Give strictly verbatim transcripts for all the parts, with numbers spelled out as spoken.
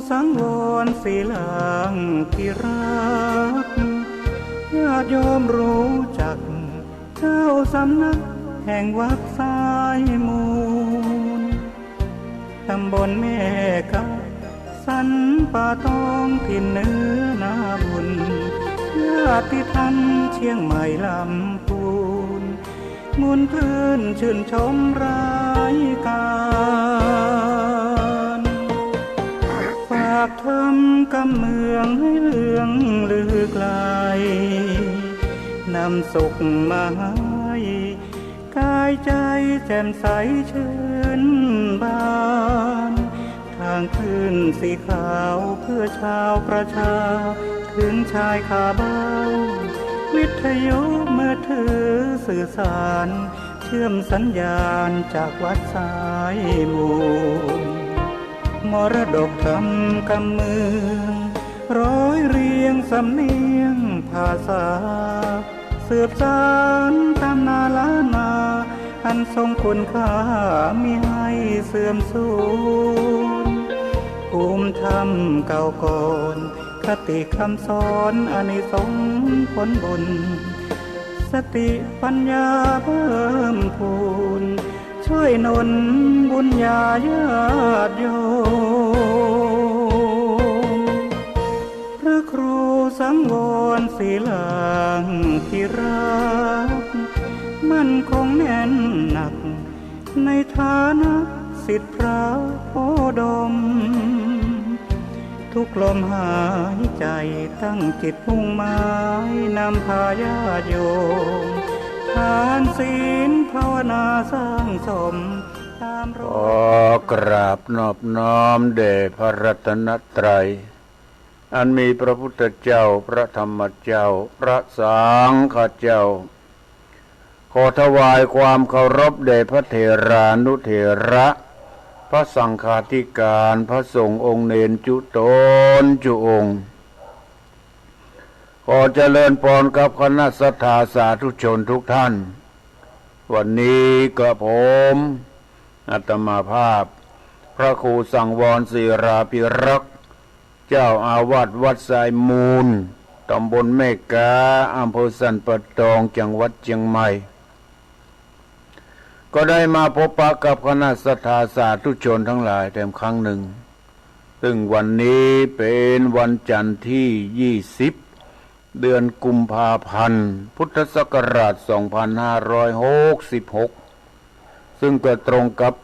สังวรศิลาภิรักษ์ ญาติโยมรู้จัก เจ้าสำนักแห่งวัดสายมูล ตำบลแม่กา สันป่าตอง ถิ่นเหนือนาบุญ ญาติธรรมเชียงใหม่ลำพูน มูลคลื่นชื่นชมรายการ ฝากธรรมกำเมืองให้เลื่องลือไกล นำสุขมาให้ กายใจแจ่มใสชื่นบาน ทางคลื่นสีขาวเพื่อชาวประชา ถึงชายคาบ้าน วิทยุมือถือสื่อสาร เชื่อมสัญญาณจากวัดสายมูล มรดกธรรมกำเมือง ร้อยเรียงสำเนียงภาษา สืบสานตำนานล้านนา อันทรงคุณค่ามิให้เสื่อมสูญ ภูมิธรรมเก่าก่อน คติคำสอนอานิสงส์ผลบุญ สติปัญญาเพิ่มพูน ช่วยหนุนบุญญาญาติโยม พระครูสังวรศิลาภิรักษ์ มั่นคงแน่นหนัก ในฐานะศิษย์พระโอดม ทุกลมหายใจตั้งจิตมุ่งหมาย นำพาญาติโยม ทานศีลภาวนาสร้างสม ตามรอย ขอกราบนอบน้อมแด่พระรัตนตรัย อันมีพระพุทธเจ้า พระธรรมเจ้า พระสังฆเจ้า ขอถวายความเคารพแด่พระเถรานุเถระ พระสังฆาธิการ พระสงฆ์องค์เณรจุ๊ตนจุ๊องค์ ขอเจริญพรกับคณะศรัทธาสาธุชนทุกท่าน วันนี้กระผมอาตมาภาพ พระครูสังวรศิลาภิรักษ์ เจ้าอาวาสวัดสายมูล ตำบลแม่กา อำเภอสันป่าตอง จังหวัดเชียงใหม่ ก็ได้มาพบปะกับคณะศรัทธาสาธุชนทั้งหลายแถมครั้งหนึ่ง ซึ่งวันนี้เป็นวันจันทร์ที่ยี่สิบ เดือนกุมภาพันธ์ พุทธศักราชสองพันห้าร้อยหกสิบหก ซึ่งก็ตรงกับ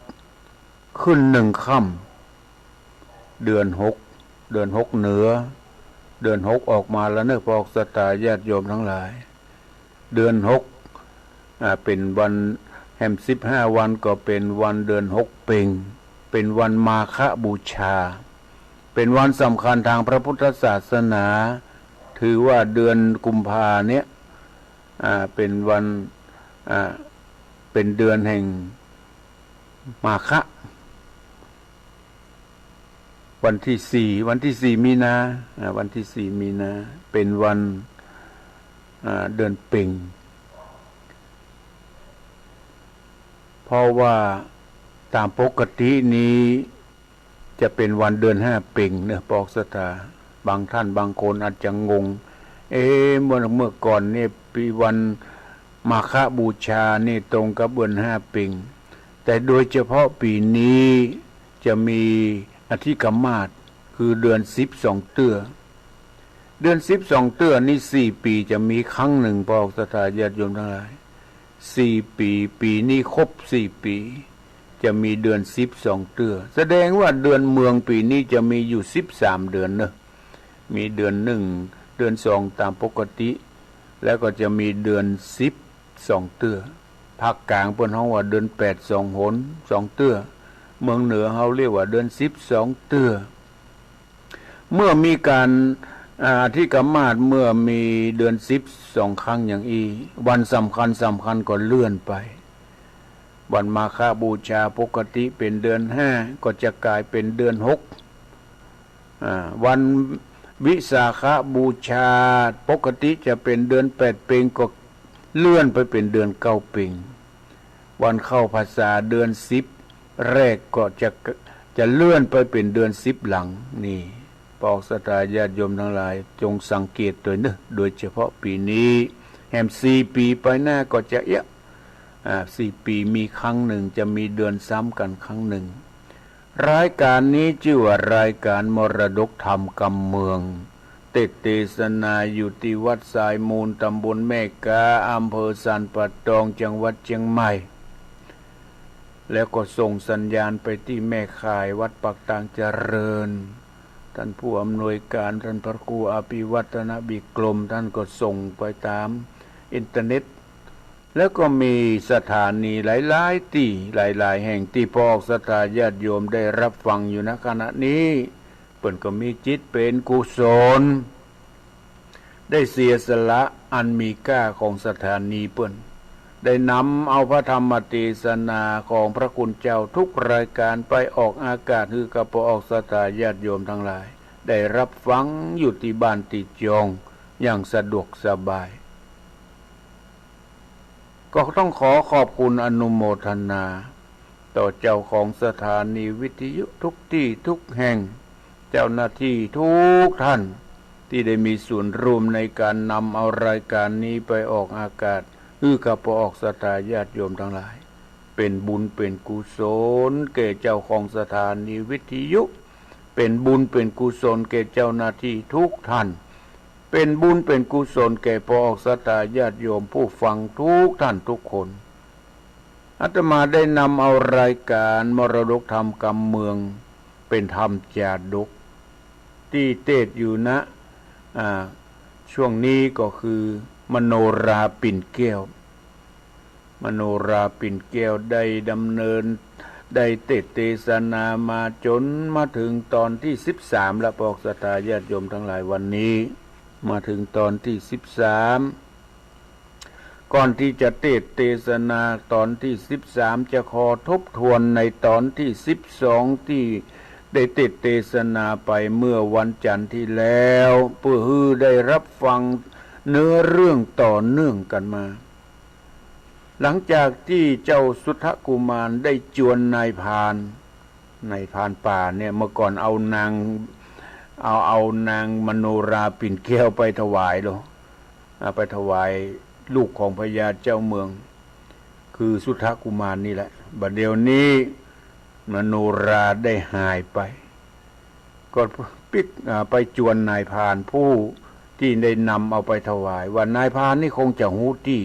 ขึ้นหนึ่งค่ำ เดือนหก เดือนหกเหนือ เดือนหกออกมาแล้วเนอะ พวกศรัทธาญาติโยมทั้งหลาย เดือนหก อ่า เป็นวันแหมสิบห้าวันก็เป็นวันเดือนหกเป็ง เป็นวันมาฆบูชา เป็นวันสำคัญทางพระพุทธศาสนา ถือว่าเดือนกุมภาเนี่ย อ่า เป็นวัน อ่า เป็นเดือนแห่งมาฆะ วันที่สี่ วันที่สี่มีนา อ่า วันที่สี่มีนา เป็นวัน อ่า เดือนเป็ง เพราะว่าตามปกตินี้จะเป็นวันเดือนห้าเป็งเนอะ พวกศรัทธา บางท่านบางคนอาจจะงง เอ๊ะ เมื่อ เมื่อก่อนเนี่ยปีวันมาฆบูชานี่ตรงกับเดือนห้าเป็ง แต่โดยเฉพาะปีนี้จะมีอธิกมาส คือเดือนสิบสองเตื้อ เดือนสิบสองเตื้อนี่สี่ปีจะมีครั้งหนึ่ง พวกศรัทธาญาติโยมทั้งหลาย สี่ปี ปีนี้ครบสี่ปี จะมีเดือนสิบสองเตื้อ แสดงว่าเดือนเมืองปีนี้จะมีอยู่สิบสามเดือนเนอะ มีเดือนหนึ่ง เดือนสองตามปกติ แล้วก็จะมีเดือนสิบสองเตื้อ ภาคกลางเปิ้นฮ้องว่าเดือนแปดสองหน สองเตื้อ เมืองเหนือเฮาเรียกว่าเดือนสิบสองเตื้อ เมื่อมีการ อ่า อธิกมาส เมื่อมีเดือนสิบสองครั้งอย่างอี้ วันสำคัญสำคัญก็เลื่อนไป วันมาฆบูชาปกติเป็นเดือนห้า ก็จะกลายเป็นเดือนหก อ่า วันวิสาขบูชาปกติจะเป็นเดือนแปดเป็ง ก็เลื่อนไปเป็นเดือนเก้าเป็ง วันเข้าพรรษาเดือนสิบแรกก็จะ จะเลื่อนไปเป๋นเดือนสิบหลัง นี่ ปออกศรัทธาญาติโยมตังหลาย จงสังเกตตวยเน่อ โดยเฉพาะปี๋นี้ แหมสี่ปี๋ไปหน้าก็จะเอี้ยะ อ่า สี่ปี๋มีครั้งนึ่ง จะมีเดือนซ้ำกั๋นครั้งนึ่ง รายก๋านนี้จื้อว่ารายก๋านมรดกธรรมกำเมือง เตสน์เตสนาอยู่ตี้วัดสายมูล ต๋ำบลแม่ก๊า อำเภอสันป่าตอง จังหวัดเจียงใหม่ แล้วก็ส่งสัญญาณไปตี้แม่ข่ายวัดปากตางเจริญ ต้านผู้อำนวยก๋าน ต้านพระครูอภิวัฒนวิกรม ต้านก็ส่งไปต๋ามอินเทอร์เน็ต แล้วก็มีสถานีหลายๆ ตี้ หลายๆ แห่งตี้ปออกศรัทธาญาติโยมได้ฮับฟังอยู่ ณ ขณะนี้ เปิ้นก็มีจิตเป๋นกุศล ได้เสียสละอันมีก้าของสถานีเปิ้น ได้นำเอาพระธรรมเตสนาของพระคุณเจ้าทุกรายก๋านไปออกอากาศ หื้อกับปออกศรัทธาญาติโยมตังหลาย ได้ฮับฟังอยู่ตี้บ้านตี้จองอย่างสะดวกสบาย ก็ต้องขอขอบคุณอนุโมทนา ต่อเจ้าของสถานีวิทยุทุกตี้ทุกแห่ง เจ้าหน้าตี้ทุกท่าน ตี้ได้มีส่วนร่วมในก๋านนำเอารายก๋านนี้ไปออกอากาศ หื้อกับปออกศรัทธาญาติโยมตังหลาย เป๋นบุญเป๋นกุศลแก่เจ้าของสถานีวิทยุ เป๋นบุญเป๋นกุศลแก่เจ้าหน้าตี้ทุกท่าน เป๋นบุญเป๋นกุศลแก่ปออกศรัทธาญาติโยมผู้ฟังทุกท่านทุกคน อาตมาได้นำเอารายก๋านมรดกธรรมกำเมือง เป๋นธรรมจาดก ตี้เตสน์อยู่ ณ อ่า ช่วงนี้ก็คือมโนราปิ่นแก้ว มโนราปิ่นแก้วได้ดำเนิน ได้เตสน์เตสนามาจ๋นมาเถิงตอนตี้สิบสาม แล้วปออกศรัทธาญาติโยมตังหลาย วันนี้มาเถิงตอนตี้สิบสาม ก่อนตี้จะเตสน์เตสนาตอนตี้สิบสาม จะขอทบทวนในตอนตี้สิบสอง ตี้ได้เตสน์เตสนาไปเมื่อวันจันทร์ตี้แล้ว เปื้อหื้อได้ฮับฟังเนื้อเรื่องต่อเนื่องกั๋นมา หลังจากตี้เจ้าสุทธกุมารได้จวนนายพราน นายพรานป่าเนี่ย เมื่อก่อนเอานาง เอา เอานางมโนราปิ่นแก้วไปถวายเหรอ เอาไปถวายลูกของพญาเจ้าเมือง คือสุทธกุมารนี่แหละ บัดเดี๋ยวนี้มโนราได้หายไป ก็ปิ๊ก อ่า ไปจวนนายพรานผู้ตี้ได้นำเอาไปถวาย ว่านายพรานนี่คงจะฮู้ตี้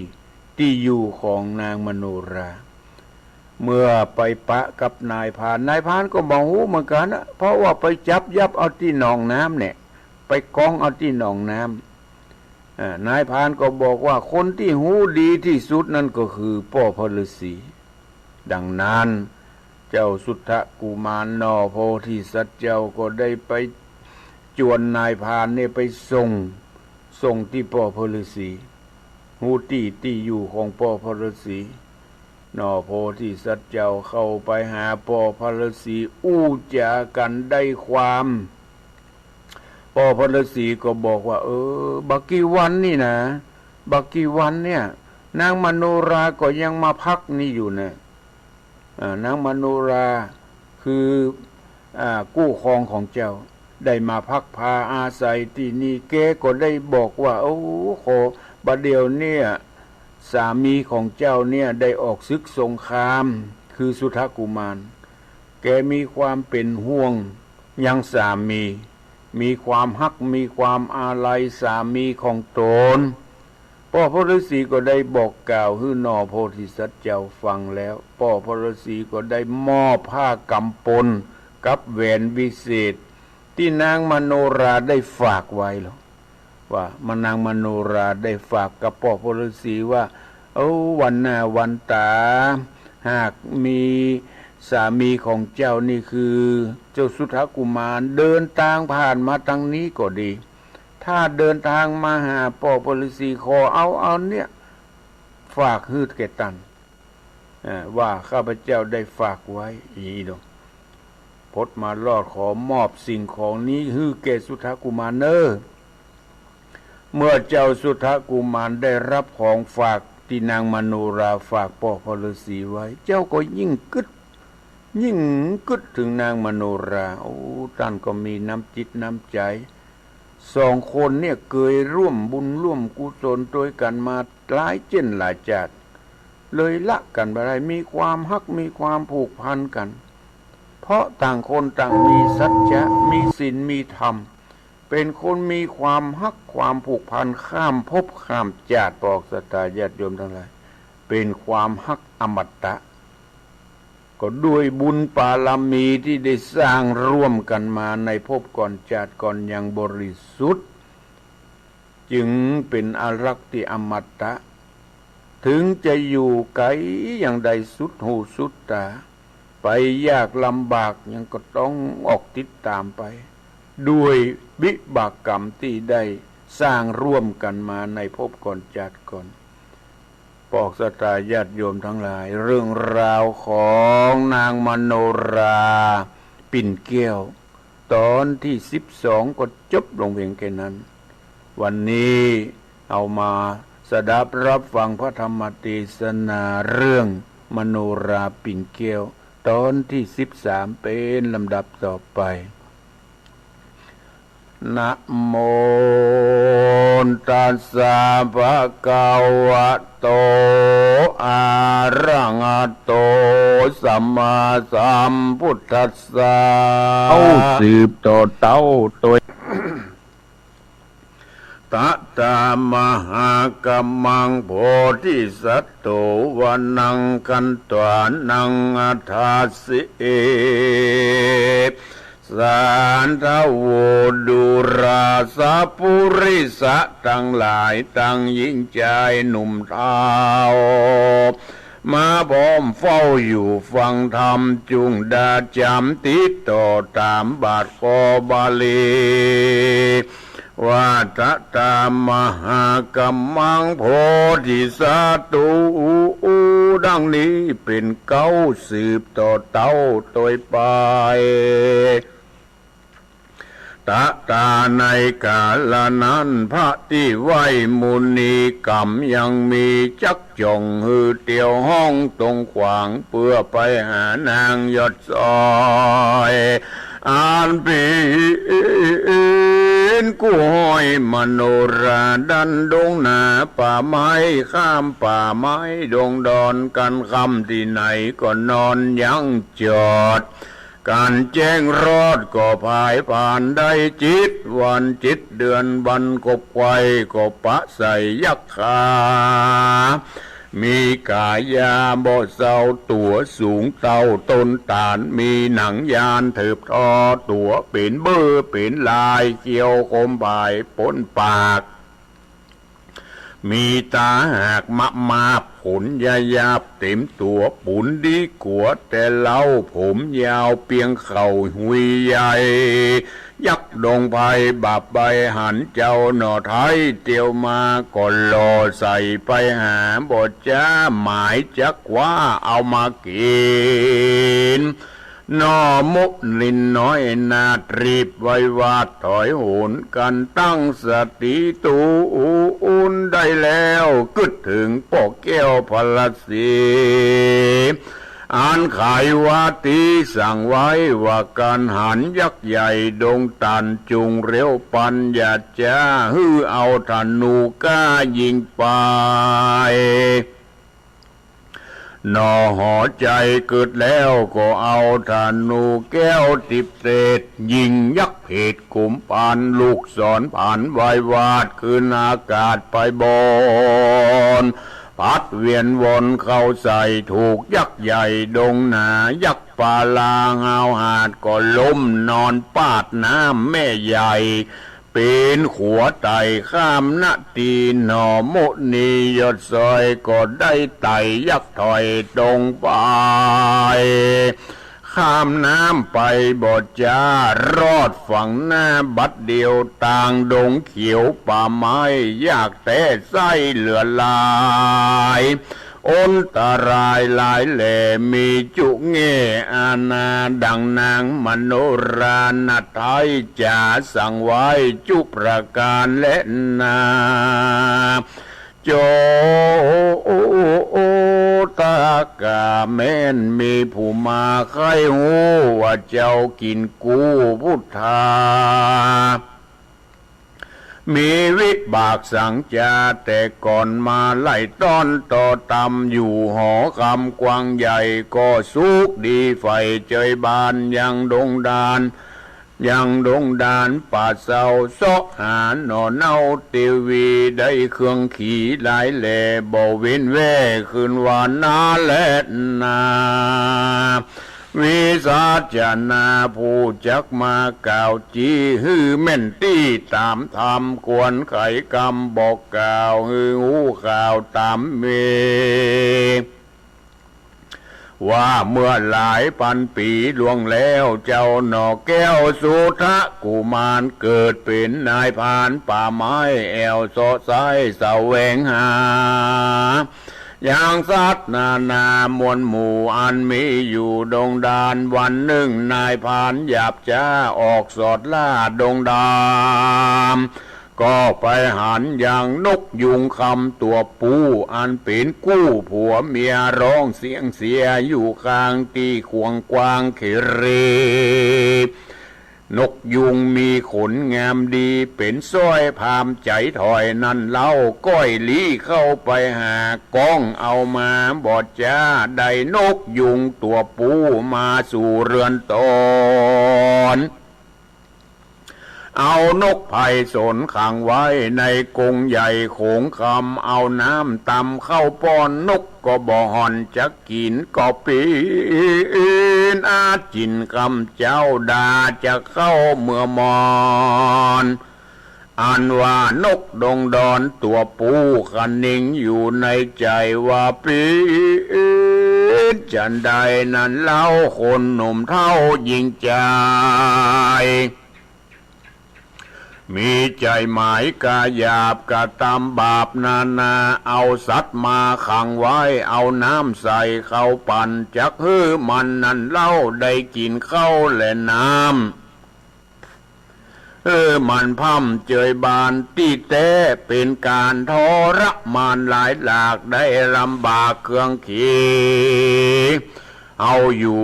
ตี้อยู่ของนางมโนรา เมื่อไปปะกับนายพราน นายพรานก็บ่ฮู้เหมือนกั๋นนะ เพราะว่าไปจับยับเอาตี้หนองน้ำเนี่ย ไปก๊องเอาตี้หนองน้ำ อ่า นายพรานก็บอกว่าคนตี้ฮู้ดีตี้สุดนั้นก็คือป้อพระฤาษี ดังนั้น เจ้าสุทธกุมารหน่อโพธิสัตว์เจ้าก็ได้ไปจวนนายพรานเนี่ยไปส่ง ส่งตี้ป้อพระฤาษี ฮู้ตี้ตี้อยู่ของป้อพระฤาษี หน่อโพธิสัตว์เจ้าเข้าไปหาป้อพระฤาษี อู้จ๋ากั๋นได้ความ ป้อพระฤาษีก็บอกว่า เออ บ่ากี่วันนี่นะ บ่ากี่วันเนี่ย นางมโนราก็ยังมาพักนี่อยู่นะ อ่า นางมโนราคือ อ่า กู้ครองของเจ้า ได้มาพักพาอาศัยตี้นี่ แกก็ได้บอกว่า โอ้ ขอ บ่าเดี่ยวเนี่ย สามีของเจ้าเนี่ยได้ออกศึกสงคราม คือสุทธกุมาร แกมีความเป๋นห่วงยังสามี มีความฮัก มีความอาลัยสามีของต๋น ป้อพระฤาษีก็ได้บอกกล่าวหื้อหน่อโพธิสัตว์เจ้าฟังแล้ว ป้อพระฤาษีก็ได้มอบผ้ากำปลกับแหวนวิเศษ ตี้นางมโนราได้ฝากไว้แล้ว ว่ามานางมโนราได้ฝากกับป้อพระฤาษีว่า เอ้า วันหน้าวันต๋า หากมีสามีของเจ้านี่คือเจ้าสุทธกุมารเดินตางผ่านมาตางนี้ก็ดี ถ้าเดินตางมาหาป้อพระฤาษี ขอเอา เอาเนี่ย ฝากหื้อแก่ต้าน เอ่อ ว่าข้าพเจ้าได้ฝากไว้ อีโด พดมารอดขอมอบสิ่งของนี้หื้อแก่สุทธกุมารเน่อ เมื่อเจ้าสุทธกุมารได้ฮับของฝากตี้นางมโนราฝากป้อพระฤาษีไว้ เจ้าก็ยิ่งกึ๊ด ยิ่งกึ๊ดเถิงนางมโนรา โอ้ ต้านก็มีน้ำจิตน้ำใจ๋ สองคนเนี่ยเกยร่วมบุญร่วมกุศลตวยกั๋นมาหลายเจ้นหลายจาติ เลยละกั๋นบ่ได้ มีความฮัก มีความผูกพันกั๋น เพราะต่างคนต่างมีสัจจะ มีศีล มีธรรม เป๋นคนมีความฮัก ความผูกพัน ข้ามภพข้ามจาติ ปอกศรัทธาญาติโยมตังหลาย เป๋นความฮักอมตะ ก็ด้วยบุญปารมีตี้ได้สร้างร่วมกั๋นมาในภพก่อนจาติก่อนยังบริสุทธิ์ จึงเป๋นอารักษ์ตี้อมตะ เถิงจะอยู่ไก๋อย่างใดสุดหูสุดต๋า ไปยากลำบากยังก็ต้องออกติดต๋ามไป ด้วยวิบากกรรมตี้ได้สร้างร่วมกั๋นมาในภพก่อนจาติก่อน ปอกศรัทธาญาติโยมตังหลาย เรื่องราวของนางมโนราปิ่นแก้ว ต๋อนตี้สิบสองก็จบลงเพียงแค่นั้น วันนี้เอามาสดับรับฟังพระธรรมเตสนาเรื่องมโนราปิ่นแก้ว ต๋อนตี้สิบสามเป๋นลำดับต่อไป นะโมตัสสะ ภะคะวะโต อะระหะโต สัมมาสัมพุทธัสสะ เอาสืบต่อเต้าโตย ตถามหากัมมัง โพธิสัตโต วนังคันตานัง อัฏฐาสิ สาธะโว ดูราสะ ปุริสะตังหลาย ตังหญิงจายหนุ่มเฒ่า มาพร้อมเฝ้าอยู่ฟังธรรม จุ่งดาจ๋ำติดต่อต๋ามบาทกอบาลี ว่า ตถามหากัมมัง โพธิสัตโต ดังนี้เป๋นเก๊า สืบต่อเต้าโตยไป ตถา ในกาละนั้น พระตี้ไหว้มุนีกำยังมี จักจ่องหื้อเตียวห้องตรงขวาง เปื้อไปหานางยอดซอย อันเป๋นกู้ห้อยมโนรา ดั้นดงหนาป่าไม้ ข้ามป่าไม้ดงดอน กั๋นค่ำตี้ไหนก็นอนยังจอด กั๋นแจ้งรอดก็ผายผ่านได้ จิตวันจิตเดือนวันกบไขว่ก็ปะใส่ยักษ์ขา มีก๋ายาบ่เซา ตั๋วสูงเต้าต้นตาล มีหนังยานเถิบทอ ตั๋วเป๋นเบ้อเป๋นลาย เขี้ยวคมผายป๊นปาก มีต๋าหากมะมาบ ขนยาหยาบเต๋มตั๋ว ปูนดีกั๋วแต่เล้า ผมยาวเปียงเข่า หุยใหญ่ ยักษ์ดงไพร บาบใบหันเจ้าหน่อไท้ เตียวมาก็หล่อใส่ไปหา บ่จ๊าหมายจักคว้าเอามากิ๋น หน่อมุนินน้อยนาดรีบไววาด ถอยโหนกั๋นตั้งสติ ตูนได้แล้ว กึ๊ดเถิงป้อแก้วพระศรี อันขายวาตีสั่งไว้ว่า ก๋านหันยักษ์ใหญ่ดงตัน จุ่งเร็วปัน อย่าจ๊าหื้อเอาธนูกล้ายิงไป หน่อหอใจ๋เกิดแล้วก็เอาธนูแก้วติบเศษ ยิงยักษ์เผดกุมปาน ลูกศรผานวายวาด ขึ้นอากาศไปบน พัดเวียนวนเข้าใส่ ถูกยักษ์ใหญ่ดงหนา ยักษ์ปาลาฮาวหาด ก็ล้มนอนปาดน้ำแม่ใหญ่ ปี๋นขัวไต่ข้ามนาที หน่อมุนียอดซอย ก็ได้ไต่ยักษ์ถอยตรงไป ข้ามน้ำไปบ่จ๊า รอดฝั่งหน้าบัดเดียว ตางดงเขียวป่าไม้ ยากแต๊ไส้เหลือหลาย อันตรายหลายแหล่ มีจุแง่อาณา ดังนางมโนรานาถไท้จ๋าสั่งไว้ จุประก๋านแลนา โจ ตากาแม่นมีผู้มาใค่ฮู้ว่าเจ้ากิ๋นกู้พุทธา มีวิบากสังจาแต่ก่อนมา ไล่ต้อนต่อตำอยู่หอคำกว้างใหญ่ ก็สุขดีใฝ่เจยบานยังดงดาน ยังดงดานป่าเซา เซาะหาหน่อเนาเตียววี ได้เครื่องขีหลายแหล่ บ่เว้นแว่คืนวันนาแลนา วิสัชนาผู้จักมากล่าวจี้ หื้อแม่นตี้ต๋ามธรรมควรไขกรรม บอกกล่าวหื้อฮู้ข่าวต๋ามเม ว่าเมื่อหลายปันปี๋ล่วงแล้ว เจ้าหน่อแก้วสุทธกุมาร เกิดเป๋นนายพรานป่าไม้ แอ่วเซาะไซ้แสวงหา ยังสัตว์นานาหมวลหมู่อันมีอยู่ดงดาน วันนึ่งนายพรานหยาบจ๊าออกสอดล่าดงดาน ก็ไปหันยังนกยูงคำตั๋วปู๋ อันเป๋นกู้ผัวเมีย ฮ้องเสียงเสียอยู่ข้างตี้ขวางกว้างเขเร นกยูงมีขนงามดี เป๋นสร้อยพามใจ๋ถ้อยนั้นเล่า ก้อยลี้เข้าไปหา ก้องเอามาบ่จ๊า ได้นกยูงตั๋วปู๋มาสู่เฮือนต๋น เอานกไพศาลขังไว้ในกรงใหญ่โขงคำ เอาน้ำตำเข้าป้อน นกก็บ่ห่อนจักกิ๋น ก็ปีนอาจิ่นกำเจ้า ด่าจะเข้าเมื่อมอน อันว่านกดงดอนตั๋วปู๋ คะนิงอยู่ในใจ๋ว่า ปีนจั้นใดนั้นเล่า คนหนุ่มเฒ่าหญิงจาย มีใจ๋หมายกาหยาบกระตำบาปนานา เอาสัตว์มาขังไว้ เอาน้ำใส่เข้าปั่น จักหื้อมันนั้นเล่าได้กิ๋นข้าวและน้ำ เออ มันพร่ำเจยบานตี้แต๊ เป๋นก๋านทรมานหลายหลาก ได้ลำบากเครื่องขี เอาอยู่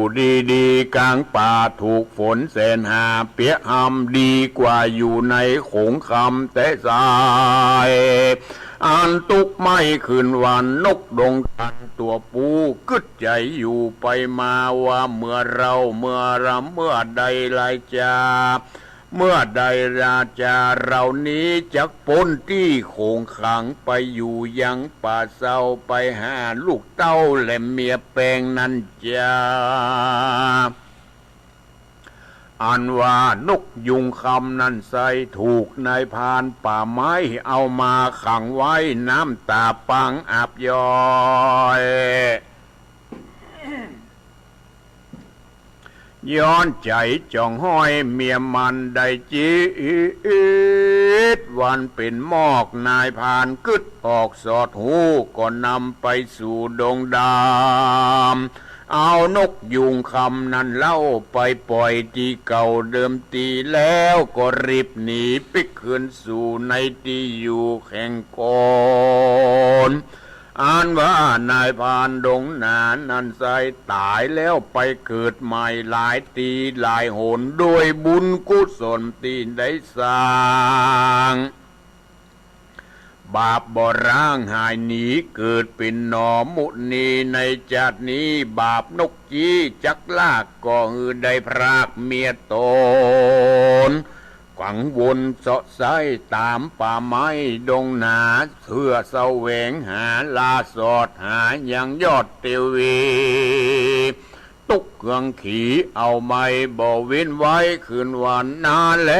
ดีๆ ก๋างป่าถูกฝนแสนหา เปียกหำดีกว่าอยู่ในโขงคำแต๊สาย อันตุ๊กไม่คืนวัน นกดงดอนตั๋วปู๋ กึ๊ดใจ๋อยู่ไปมาว่า เมื่อเล่า เมื่อลำ เมื่อใดราจา เมื่อใดราจาเหล่านี้จักป๊นตี้โขงขัง ไปอยู่ยังป่าเซา ไปหาลูกเต้าและเมียแปงนั้นจา อันว่านกยูงคำนั้นไส้ ถูกนายพรานป่าไม้เอามาขังไว้ น้ำต๋าปางอับย้อย ย้อนใจ๋จ่องฮ้อยเมียมันได้จี๊ด วันเป๋นมอก นายพรานกึ๊ดออกสอดฮู้ ก็นำไปสู่ดงดาน เอานกยูงคำนั้นเล่าไปป่อยตี้เก่าเดิมตี้ แล้วก็รีบหนีปิ๊กคืนสู่ในตี้อยู่แห่งก่อน อันว่านายพรานดงหนานั้นไส้ต๋ายแล้วไปเกิดใหม่หลายตี้หลายหน ด้วยบุญกุศลตี้ได้สร้าง บาปบ่ร้างหายหนี เกิดเป๋นหน่อมุนีในจาตินี้ บาปนกจี้จักลาก ก็หื้อได้พรากเมียต๋น กังวลเซาะไส้ต๋ามป่าไม้ดงหนา เพื่อแสวงหาล่าสอดหายังยอดเตียววี ตุ๊กเครื่องขีเอาไม่บ่เว้นไว้คืนวันนาแล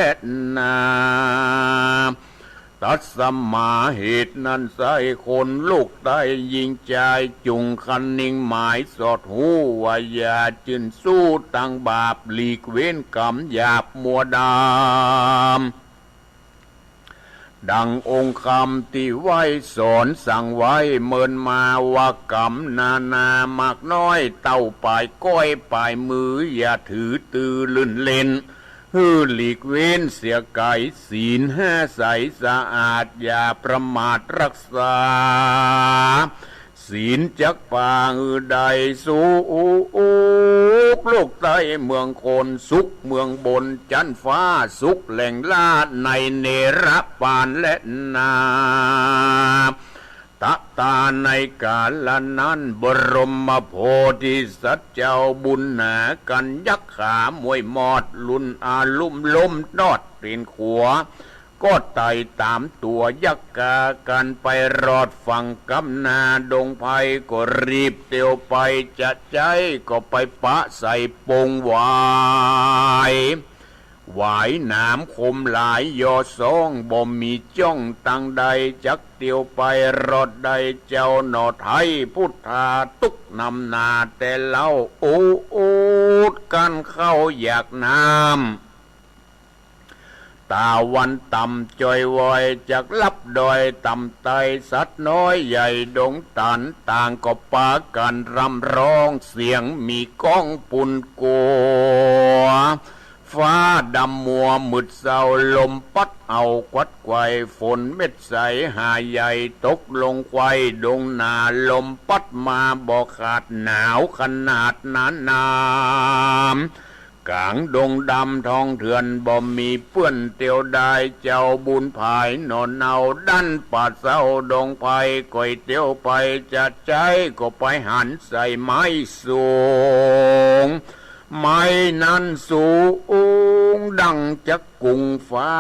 นา ตัดสมาเหตุนั้นไส้ คนลูกใต้หญิงจาย จุ่งคะนิงหมายสอดฮู้ว่า อย่าจื้นสู้ตังบาป หลีกเว้นกรรมหยาบมัวดำ ดังองค์คำตี้ไหว้สอนสั่งไว้เมินมาว่า กรรมนานามากน้อย เต้าปายก้อยปายมือ อย่าถือตื่อลื่นเล่น หื้อหลีกเว้นเสียไก๋ ศีลห้าใสสะอาด อย่าประมาทรักษา ศีลจักปาหื้อได้สุข ลูกใต้เมืองคน สุขเมืองบนจั๊นฟ้า สุขแหล่งล้าในเนรปานและนา ตะตาในกาละนั้น บรมโพธิสัตว์เจ้าบุญหนา กัณฑ์ยักขามวยมอด ลุนอาลุ่มล้มนอดตีนขัว ก็ไต่ต๋ามตั๋วยักษ์กา กั๋นไปรอดฝั่งก้ำหน้า ดงไพรก็รีบเตียวไป จะใจ๊ก็ไปปะใส่ปงหวาย หวายหนามคมหลาย ยอซ้องบ่มีจ้องตังใด จักเตียวไปรอดได้ เจ้าหน่อไท้พุทธา ตุ๊กนำหน้าแต่เล่า โอดกั้นข้าวอยากน้ำ ต๋าวันต่ำจ้อยวอย จักลับดอยต่ำไต้ สัตว์น้อยใหญ่ดงตัน ต่างก็ปากั๋นร่ำร้อง เสียงมีก้องปูนกั๋ว ฟ้าดำมัวมืดเศร้า ลมปั๊ดเอาควัดไขว่ ฝนเม็ดใสหาใหญ่ ตกลงไขว่ดงนา ลมปั๊ดมาบ่ขาด หนาวขนาดหนาหนาม ก๋างดงดำท้องเถื่อน บ่มีเปื้อนเตียวได้ เจ้าบุญผายหน่อเนา ดันป่าเศร้าดงไพร ก่อยเตียวไปจะใจ๊ ก็ไปหันใส่ไม้สูง ไม้นั้นสูงดังจักกุงฟ้า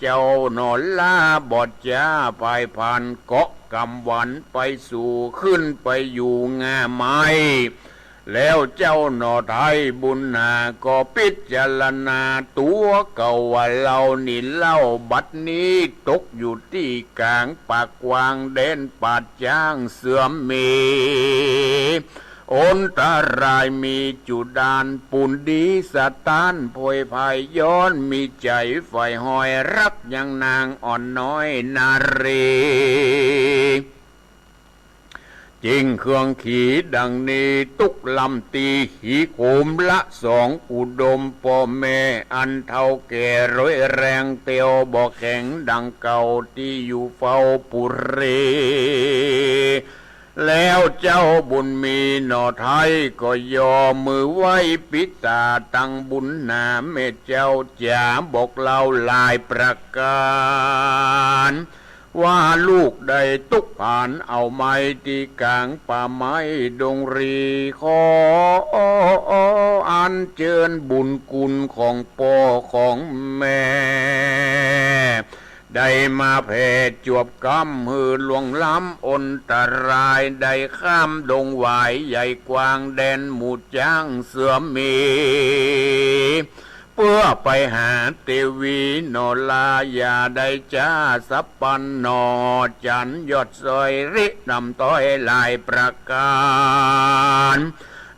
เจ้าหน่อล้าบ่จ๊า ผายผ่านเกาะกำวันไปสู่ ขึ้นไปอยู่ง่าไม้ แล้วเจ้าหน่อไท้บุญหนา ก็พิจารณาตั๋วเก่าว่าเฮานี่เล่า บัดนี้ตกอยู่ตี้ก๋างป่ากว้าง แดนป่าจ๊างเสื่อมมี อันตรายมีจุดาน ปูนดีสะต้านโผยภัย ย้อนมีใจ๋ใฝ่หอย ฮักยังนางอ่อนน้อยนารี จิ่งเครื่องขีดังนี้ ตุ๊กลำตี้ขีขุมละสองอุดม ป้อแม่อันเฒ่าแก่ร้อยแรง เตียวบ่แข็งดังเก่า ตี้อยู่เฝ้าปุรี แล้วเจ้าบุญมีหน่อไท้ก็ยอมือไหว้ปิต๋าตังบุญหนา แม่เจ้าจ๋าบอกเล่าหลายประก๋าน ว่าลูกได้ตุ๊กผานเอาไม้ตี้ก๋างป่าไม้ดงรี ขออัญเจิญบุญคุณของป้อของแม่ ได้มาแผ่จวบกำหื้อล่วงล้ำอันตราย ได้ข้ามดงหวายใหญ่กว้าง แดนหมู่จ๊างเสื่อมมี เปื้อไปหาเตวีหน่อลา อย่าได้จ๊าสับปันหน่อ จั๋นยอดซอยริดำต้อยหลายประก๋าน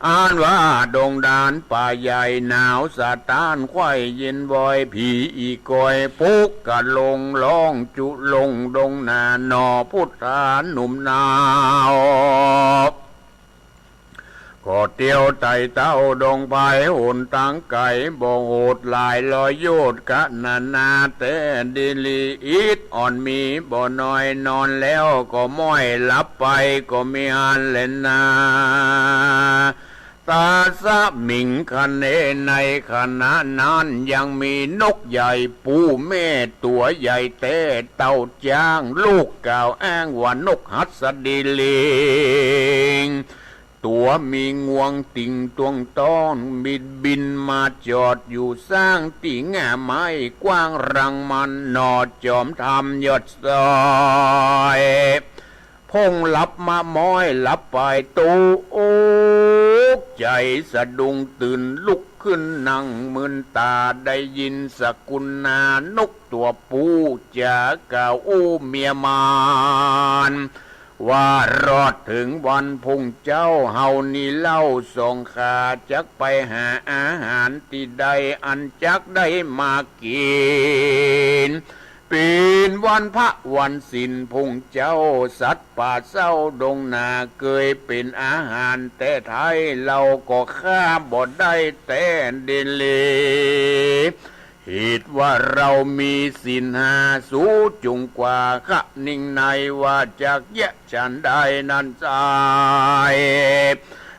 อันว่าดงดานป่าใหญ่ หนาวสะต้านไขว่เย็นวอย ผีอีกอยปุกกะลง ฮ้องจุลงดงนา หน่อพุทธาหนุ่มหนาว ก็เตียวไต่เต้าดงไพร หนตางไก๋บ่โหด หลายร้อยโยชน์กะนานา แต่ดีหลีอิดอ่อนมีบ่น้อย นอนแล้วก็ม้อย หลับไปก็มีอันแลนา ตาสมิงคเน ในขณะนั้นยังมีนกใหญ่ปูแม่ตั๋วใหญ่แต๊ เต้าจ๊างลูกกล่าวอ้างว่านกหัสดีลิง ตั๋วมีงวงติ่งตวงต้อน บินบินมาจอดอยู่ซ้างตี้ง่าไม้กว้าง รังมันหน่อจอมธรรมยอดซอย พงหลับมาม้อยหลับไป ตกใจ๋สะดุ้งตื่นลุกขึ้นนั่ง มึนต๋าได้ยินสกุณนานกตั๋วปู๋ จ๋ากล่าวอู้เมียมาน ว่ารอดเถิงวันพุ้งเจ๊า เฮานี่เล่าสองขา จักไปหาอาหารตี้ใด อันจักได้มากิ๋น เป๋นวันพระวันศีลพุ้งเจ๊า สัตว์ป่าเศร้าดงนา เกยเป๋นอาหารแต๊ไท้ เฮาก็ฆ่าบ่ได้แต๊ดีหลี เหตุว่าเฮามีศีลห้า สูจุ่งกว่าคะนิ่งใน ว่าจักเยียะฉันได้นั้นไซร้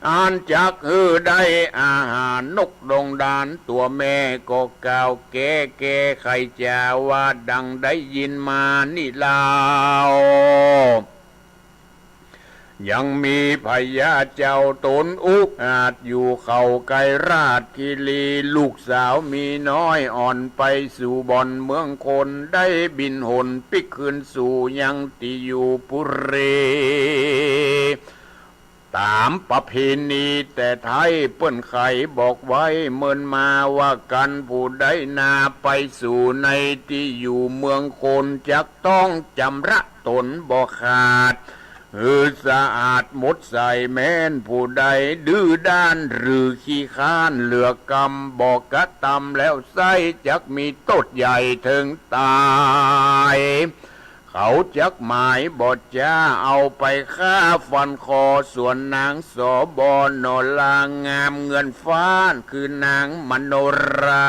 อันจักหื้อได้อาหารนกดงดาน ตั๋วแม่ก็กล่าวแก้แก้ไขจ๋า ว่าดังได้ยินมานี้เล่า ยังมีพญาเจ้าต๋นอุอาจ อยู่เขาไกรราชคีรี ลูกสาวมีน้อยอ่อนไปสู่บ่อนเมืองคน ได้บินหนปิ๊กคืนสู่ยังตี้อยู่ปุรี ต๋ามประเพณีแต่ไท้เปิ้นไขบอกไว้เมินมาว่า กันผู้ใดนาไปสู่ในตี้อยู่เมืองคน จักต้องจำระต๋นบ่ขาด หื้อสะอาดหมดใส แม้นผู้ใดดื้อด้านหรือขี้ค้านเหลือกรรมบ่กระตำแล้วไซร้ จักมีโต้ษใหญ่เถิงต๋าย เขาจักหมายบ่จ๊าเอาไปฆ่าฟันคอ ส่วนนาง สบ หน่อลางามเงินฟ้าน คือนางมโนรา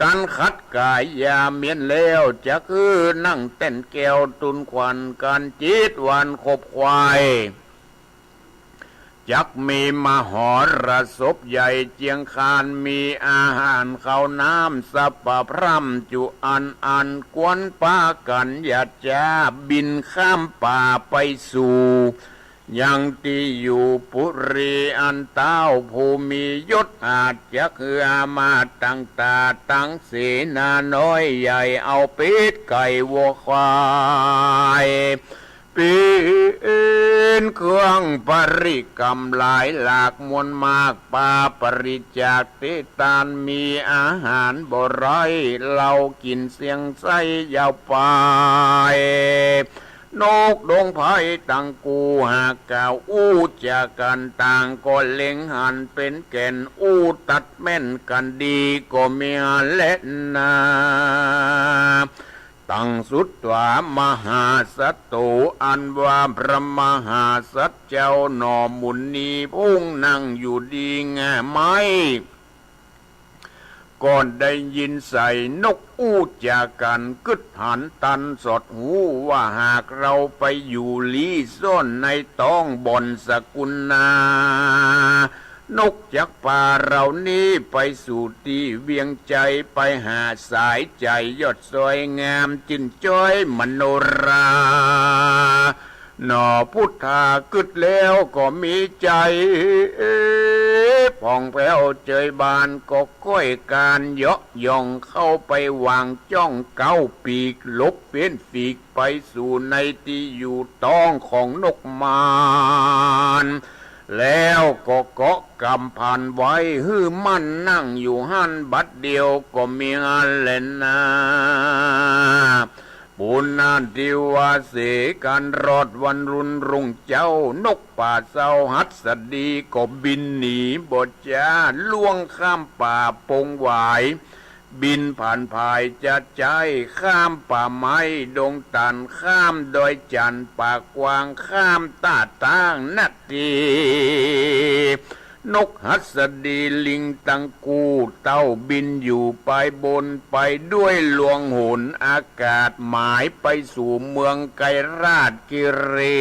กันขัดก๋ายยาเมียนแล้ว จักหื้อนั่งแต้นแก้วตุนขวัญ กันจิตวันขบไขว่ จักมีมหรสพใหญ่เจียงคาน มีอาหารข้าวน้ำสัพพะพร่ำจุอันอัน ควรปากั๋นอย่าจ๊าบินข้ามป่าไปสู่ ยังตี้อยู่ปุรี อันเต้าผู้มียศอาจ จักหื้ออามาตย์ตังต๋าตังเสนาน้อยใหญ่ เอาเป็ดไก่วัวควายเป๋นเครื่องปริกรรมหลายหลากมวลมาก ปาบริจาคเตตาน มีอาหารบ่ไร้ เฮากิ๋นเสี้ยงไส้ยาวไป นกดงไพรตังกู้หากกล่าวอู้จ๋ากั๋น ต่างก็เล็งหันเป๋นแก่น อู้ตัดแม่นกั๋นดีก็มีหั้นแลนา ตังสุตวามหาสัตโต อันว่าพระมหาสัตว์เจ้าหน่อมุนีผู้นั่งอยู่ดีแง่ไม้ ก็ได้ยินใส่นกอู้จ๋ากั๋น กึ๊ดหันตันสอดหูว่า หากเฮาไปอยู่ลี้ซ่อนในต๊องบ่อนสกุณา นกจักปาเฮานี้ไปสู่ตี้เวียงไชย ไปหาสายใจ๋ยอดซอยงามจื้นจ้อยมโนรา หน่อพุทธากึ๊ดแล้วก็มีใจ๋ผ่องแผ้วเจยบาน ก็ก้อยก๋านเยาะย่องเข้าไปวางจ้องเก๊าปีก หลบเฟ้นฝีกไปสู่ในตี้อยู่ต๊องของนกมาน แล้วก็เกาะกำพันไว้หื้อมั่นนั่งอยู่หั้นบัดเดียวก็มีหั้นแลนา ปุณณทิวาเส กันรอดวันรุ่นรุ่งเจ๊า นกป่าเศร้าหัสดีก็บินหนีบ่จ๊า ล่วงข้ามป่าปงหวาย บินผ่านผายจะใจ๊ ข้ามป่าไม้ดงตาล ข้ามดอยจันทน์ป่ากว้าง ข้ามต้าต๊างนาตี นกหัสดีลิงตังกู้ เต้าบินอยู่ปายบน ไปด้วยลวงหนอากาศ หมายไปสู่เมืองไกรราชคีรี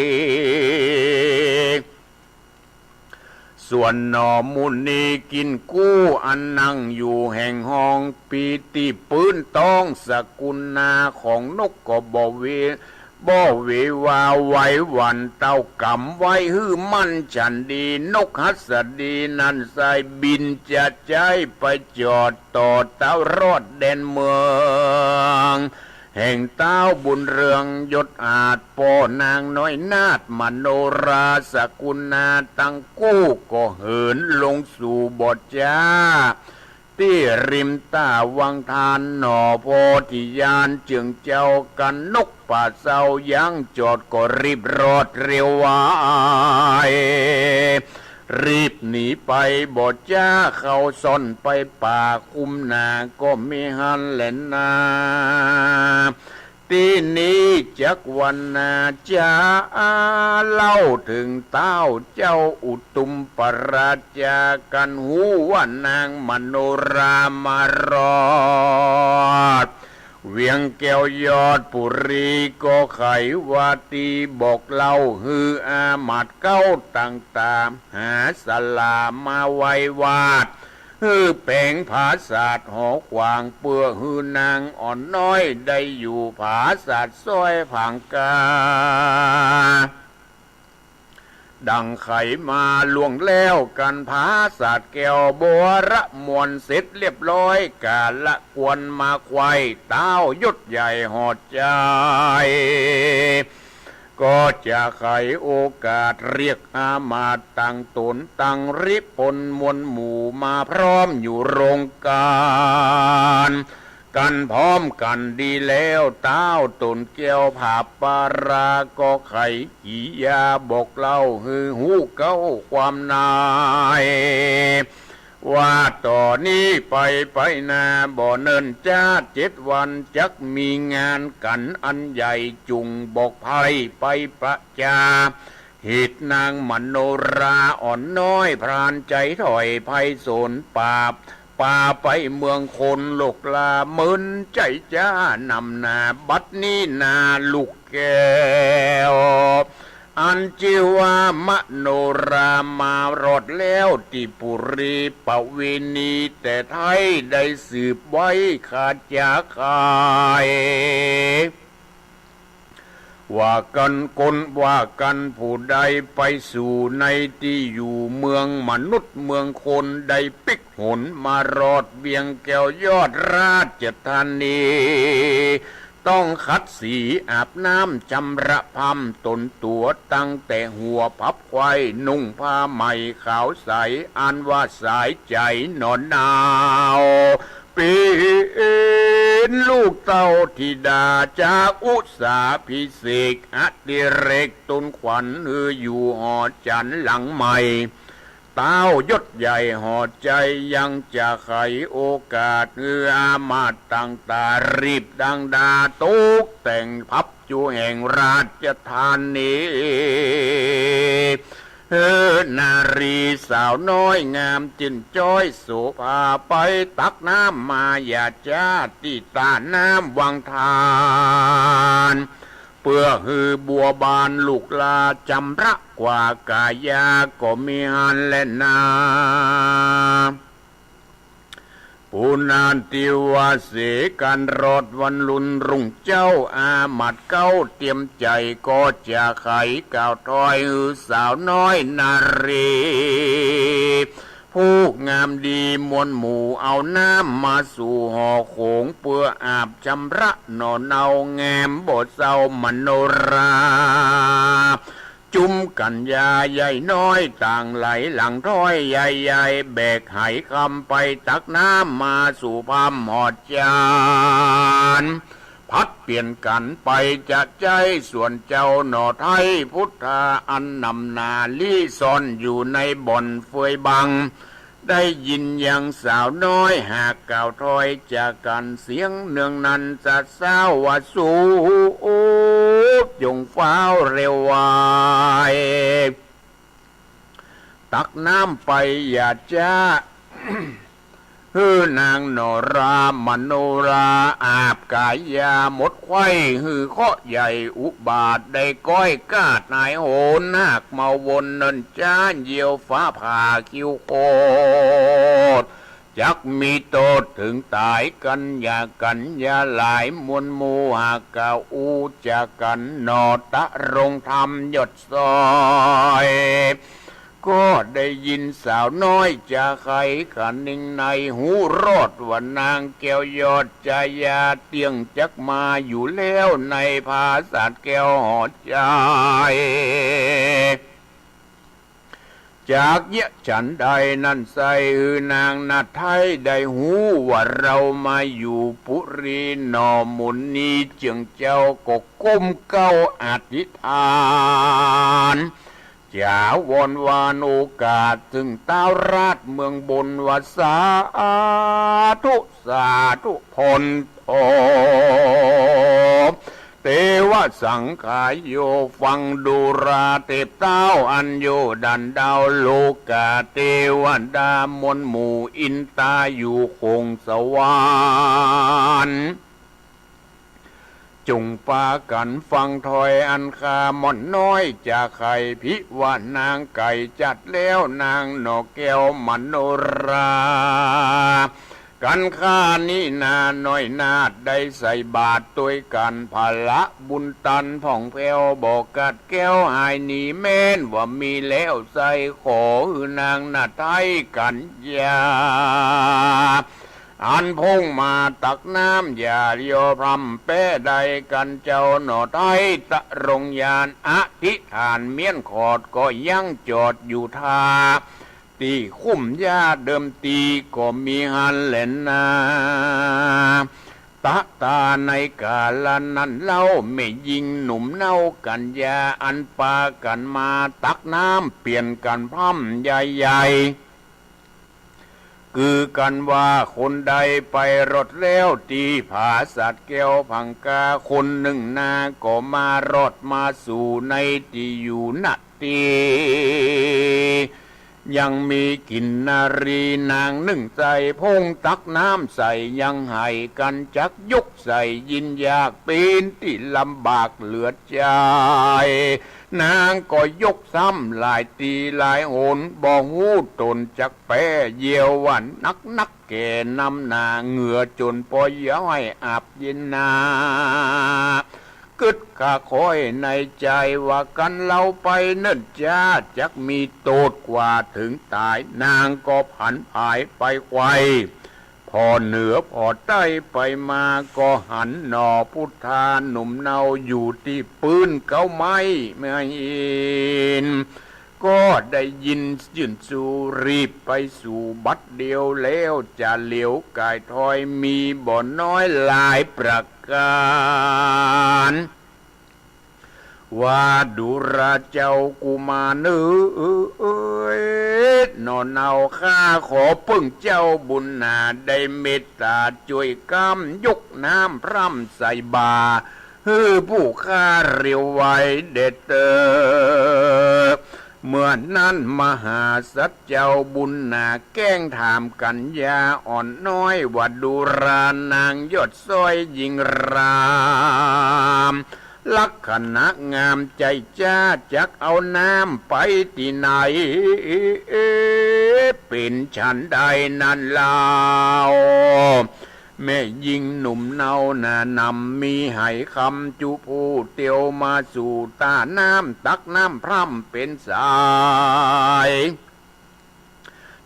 ส่วนหน่อมุนีกิ๋นกู้ อันนั่งอยู่แห่งห้องปีตี้ปื๊นต๊องสกุณาของนกก็บ่เว บ่เววาไหวหวั่น เต้ากำไว้หื้อมั่นฉันดี นกหัสดีนั้นไส้บินจะใจ๊ไปจอดต่อเต้ารอดแดนเมือง แห่งเต้าบุญเรืองยศอาจ ป้อนางน้อยนาถมโนราสกุณาตังกู้ ก็เหินลงสู่บ่อจ๊า ตี้ริมต้าวังทานหน่อโพธิญาณเจิงเจ้า กันนกป่าเศร้ายังจอดก็รีบรอดเร็วไว รีบหนีไปบ่อจ๊า เข้าซ่อนไปป่าคุ้มนาก็มีหั้นแลนา ตี้นี้จักวรรณนาจ๋า เล่าเถิงต้าวเจ้าอุตุมปราชา กั๋นฮู้ว่านางมโนรามารอดเวียงแก้วยอดปุรี ก็ใค่ว่าตี้บอกเล่าหื้ออามาตย์เก๊าต่างต๋า หาศาลามาไหว้วาด หื้อแป๋งผาสาทหอขวาง เปื้อหื้อนางอ่อนน้อยได้อยู่ผาสาทซ้อยผางกา ดังใค่มาล่วงแล้วกั๋น ผาสาทแก้วบวรมวลเสร็จเรียบร้อย กาละควรมาใคว่ต้าวยศใหญ่หอใจ๋ ก็จะใค่โอกาสเรียกอามาตย์ตังต๋นตังริพลมวลหมู่มาพร้อมอยู่โรงก๋าน กั๋นพร้อมกั๋นดีแล้ว ต้าวต๋นแก้วผาปารา ก็ใค่กิริยาบอกเล่าหื้อฮู้เก๊าความใน ว่าต่อนี้ไปไปหน้าบ่เนิ่นจ๊าเจ็ดวัน จักมีงานกั๋นอันใหญ่ จุ่งบอกไพร่ไปประจา เหตุนางมโนราอ่อนน้อย พรานใจ๋ถอยไพร่สนปราบ ปาไปเมืองคน ลูกหล้าเมินใจ๋จ๊านำหน้า บัดนี้นาลูกแก้ว อันจื้อว่ามโนรามารอดแล้วตี้ปุรี ประเวณีแต่ไท้ได้สืบไว้ ข้าจะใค่ ว่ากั๋นคนว่ากั๋นผู้ใดไปสู่ในตี้อยู่เมืองมนุษย์เมืองคน ได้ปิ๊กหนมารอดเวียงแก้วยอดราชธานี ต้องขัดสีอาบน้ำชำระพร่ำต๋นตั๋ว ตั้งแต่หัวพับไขว้ นุ่งผ้าใหม่ขาวใส อันว่าสายใจ๋หนอหนาว เป๋นลูกเต้าธิดา จะอุสสาภิเษกอดิเรก ตูนขวัญหื้ออยู่หอจันทร์หลังใหม่ ต้าวยศใหญ่หอใจ๋ ยังจะใค่โอกาสหื้ออามาตย์ตังต๋า รีบดังดาตกแต่งพับ อยู่แห่งราชธานี หื้อนารีสาวน้อยงามจิ่นจ้อยโสภา ไปตักน้ำมาหยาดจ๊าตี้ต้าน้ำวังทาน เปื้อหื้อบัวบานลูกหล้า จำระกว่ากายาก็มีหั้นแลนา ปูนานติวาเส กั๋นรอดวันลุนรุ่งเจ๊า อามาตย์เก๊าเตียมใจ๋ ก็จะใค่กล่าวถอยหื้อสาวน้อยนารี ผู้งามดีมวลหมู่ เอาน้ำมาสู่หอโขง เปื้ออาบชำระหนอหนาว แงมบ่เศร้ามโนรา จุมกัญญาใหญ่น้อย ต่างไหลหลังถ้อยใหญ่ๆ แบกไหคำไปตักน้ำมาสู่พร่ำหอจันทร์ ผลัดเปลี่ยนกั๋นไปจะใจ๊ ส่วนเจ้าหน่อไท้พุทธา อันนำหน้าลี้ซ่อนอยู่ในบ่อนเฟือยบัง ได้ยินยังสาวน้อยหากกล่าวถ้อยจากั๋น เสียงเนืองนั้นสะซ้าวว่า สู จงฟ้าวเร็วไว ตักน้ำไปหยาดจ๊า หื้อนางหน่อหล้ามโนรา อาบกายาหมดไขว้ หื้อเคราะห์ใหญ่อุบาท ได้ก้อยกาดหายโหน หากเมาวนเนิ่นจ๊า เหยี่ยวฟ้าผ่าคิ้วโคตร จักมีโต้ษเถิงต๋าย กัญญากัญญาหลายมวลหมู่ หากกล่าวอู้จากั๋น หน่อตรงธรรมยอดซ้อย ก็ได้ยินสาวน้อยจาใค่ คะนิงในหูรอดว่านางแก้วยอดจายา เตี้ยงจักมาอยู่แล้วในผาสาทแก้วหอใจ๋ จากเยียะฉันใดนั้นไส้ หื้อนางนาไทได้ฮู้ว่าเฮามาอยู่ปุรีหน่อหมุนนี้ เจื้องเจ้าก็ก้มเกล้าอธิษฐาน จ๋าวอนวานโอกาสเถิงต๊าวราชเมืองบนว่า สาธุ สาธุ พลโท เตวะสังขาโย ฟังดูราเทพเต้าอันอยู่ด้านดาวโลกา เตวดามวลหมู่อินตาอยู่คงสวรรค์ จงปากั๋นฟังถ้อยอันข้าม่อนน้อยจะไขพิวานางไก๋จัดแล้วนางหน่อแก้วมโนรา กั๋นข้านี้นาน้อยนาฏได้ใส่บาตรตวยกั๋น ผละบุญตันผ่องแผ้วบ่ขาดแคล้วหายหนี แม้นว่ามีแล้วใส่ขอหื้อนางนาฏไท้กัญญา อันพ่งมาตักน้ำอย่าเลียวพร่ำแป๊ใดกั๋น เจ้าหน่อไท้ตรงญาณอธิษฐานเมี้ยนขอดก็ยังจอดอยู่ท่า ตี้คุ้มหญ้าเดิมตี้ก็มีหั้นแลนา ตะตาในกาละนั้นเล่า แม่ญิงหนุ่มเนากัญญา อันปากั๋นมาตักน้ำเปลี่ยนกั๋นพร่ำใหญ่ๆ กือกั๋นว่าคนใดไปรอดแล้วตี้ผาสาทแก้วผงกา คนนึ่งนาก็มารอดมาสู่ในตี้อยู่นา ตี้ ยังมีกิ๋นนารีนางนึ่งใส่พ่งตักน้ำใส่ยังไหกั๋นจักยกใส่ยินยากเป๋นตี้ลำบากเหลือใจ๋ นางก็ยกซ้ำหลายตี้หลายหน บ่ฮู้ต๋นจักแป๊ เยียวว่านักนักแก่นำหน้าเหงื่อจ๋นปอเยียวไหอาบเย็นนา กึ๊ดกะค่อยในใจ๋ว่ากั๋นเฮาไปเนิ่นจ๊า จักมีโต้ษกว่าเถิงต๋าย นางก็ผันผายไปไขว่ ผ่อเหนือผ่อใต้ไปมา ก็หันหน่อพุทธาหนุ่มเนาอยู่ตี้ปื๊นเก๊าไม้ไม่อิน ก็ได้ยินยื่นสู่รีบไปสู่บัดเดียวแล้ว จะเหลียวก๋ายถอยมีบ่น้อยหลายประก๋าน ว่าดูราเจ้ากุมารเอย หน่อเนาข้าขอเปิ้งเจ้าบุญหนา ได้เมตต๋าจ้วยก้ำยกน้ำพร่ำใส่บ่า หื้อผู้ข้าเรียวไวเด็ดเตอ เมื่อนั้นมหาสัตว์เจ้าบุญหนาแก้งถามกัญญาอ่อนน้อยว่าดูรานางยอดซ้อยหญิงราม ลักษณะงามใจ๋จ๊า จักเอาน้ำไปตี้ไหน เป๋นฉันใดนั้นเล่า แม่ญิงหนุ่มเนาหน้านำมีไหคำจุผู้เตียวมาสู่ต้าน้ำตักน้ำพร่ำเป๋นสาย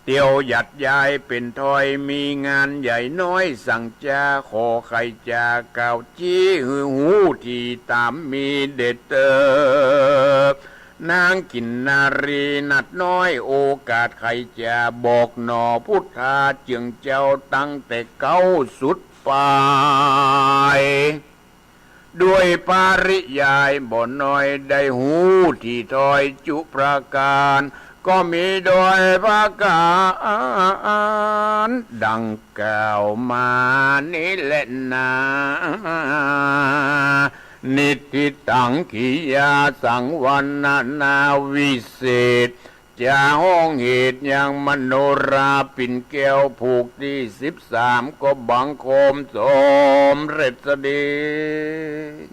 เตียวหยัดย้ายเป๋นถอยมีงานใหญ่น้อยสั่งจา ขอใค่จะกล่าวจี้หื้อฮู้ตี้ต๋ามมีเด็ดเตอ นางกิ๋นนารีนาฏน้อยโอกาสใค่จะบอกหน่อพุทธาเจื้องเจ้าตั้งแต่เก๊าสุดปาย ด้วยปริยายบ่น้อยได้ฮู้ตี้ถ้อยจุประก๋าน ก็มีโดยประก๋านดังกล่าวมานี้แลนา นิฏฐิตังกิยาสังวรรณนาวิเศษ จะฮ้องเหตุยังมโนราปิ่นแก้วผูกตี้สิบสาม ก็บังคมสมเร็จเสด็จ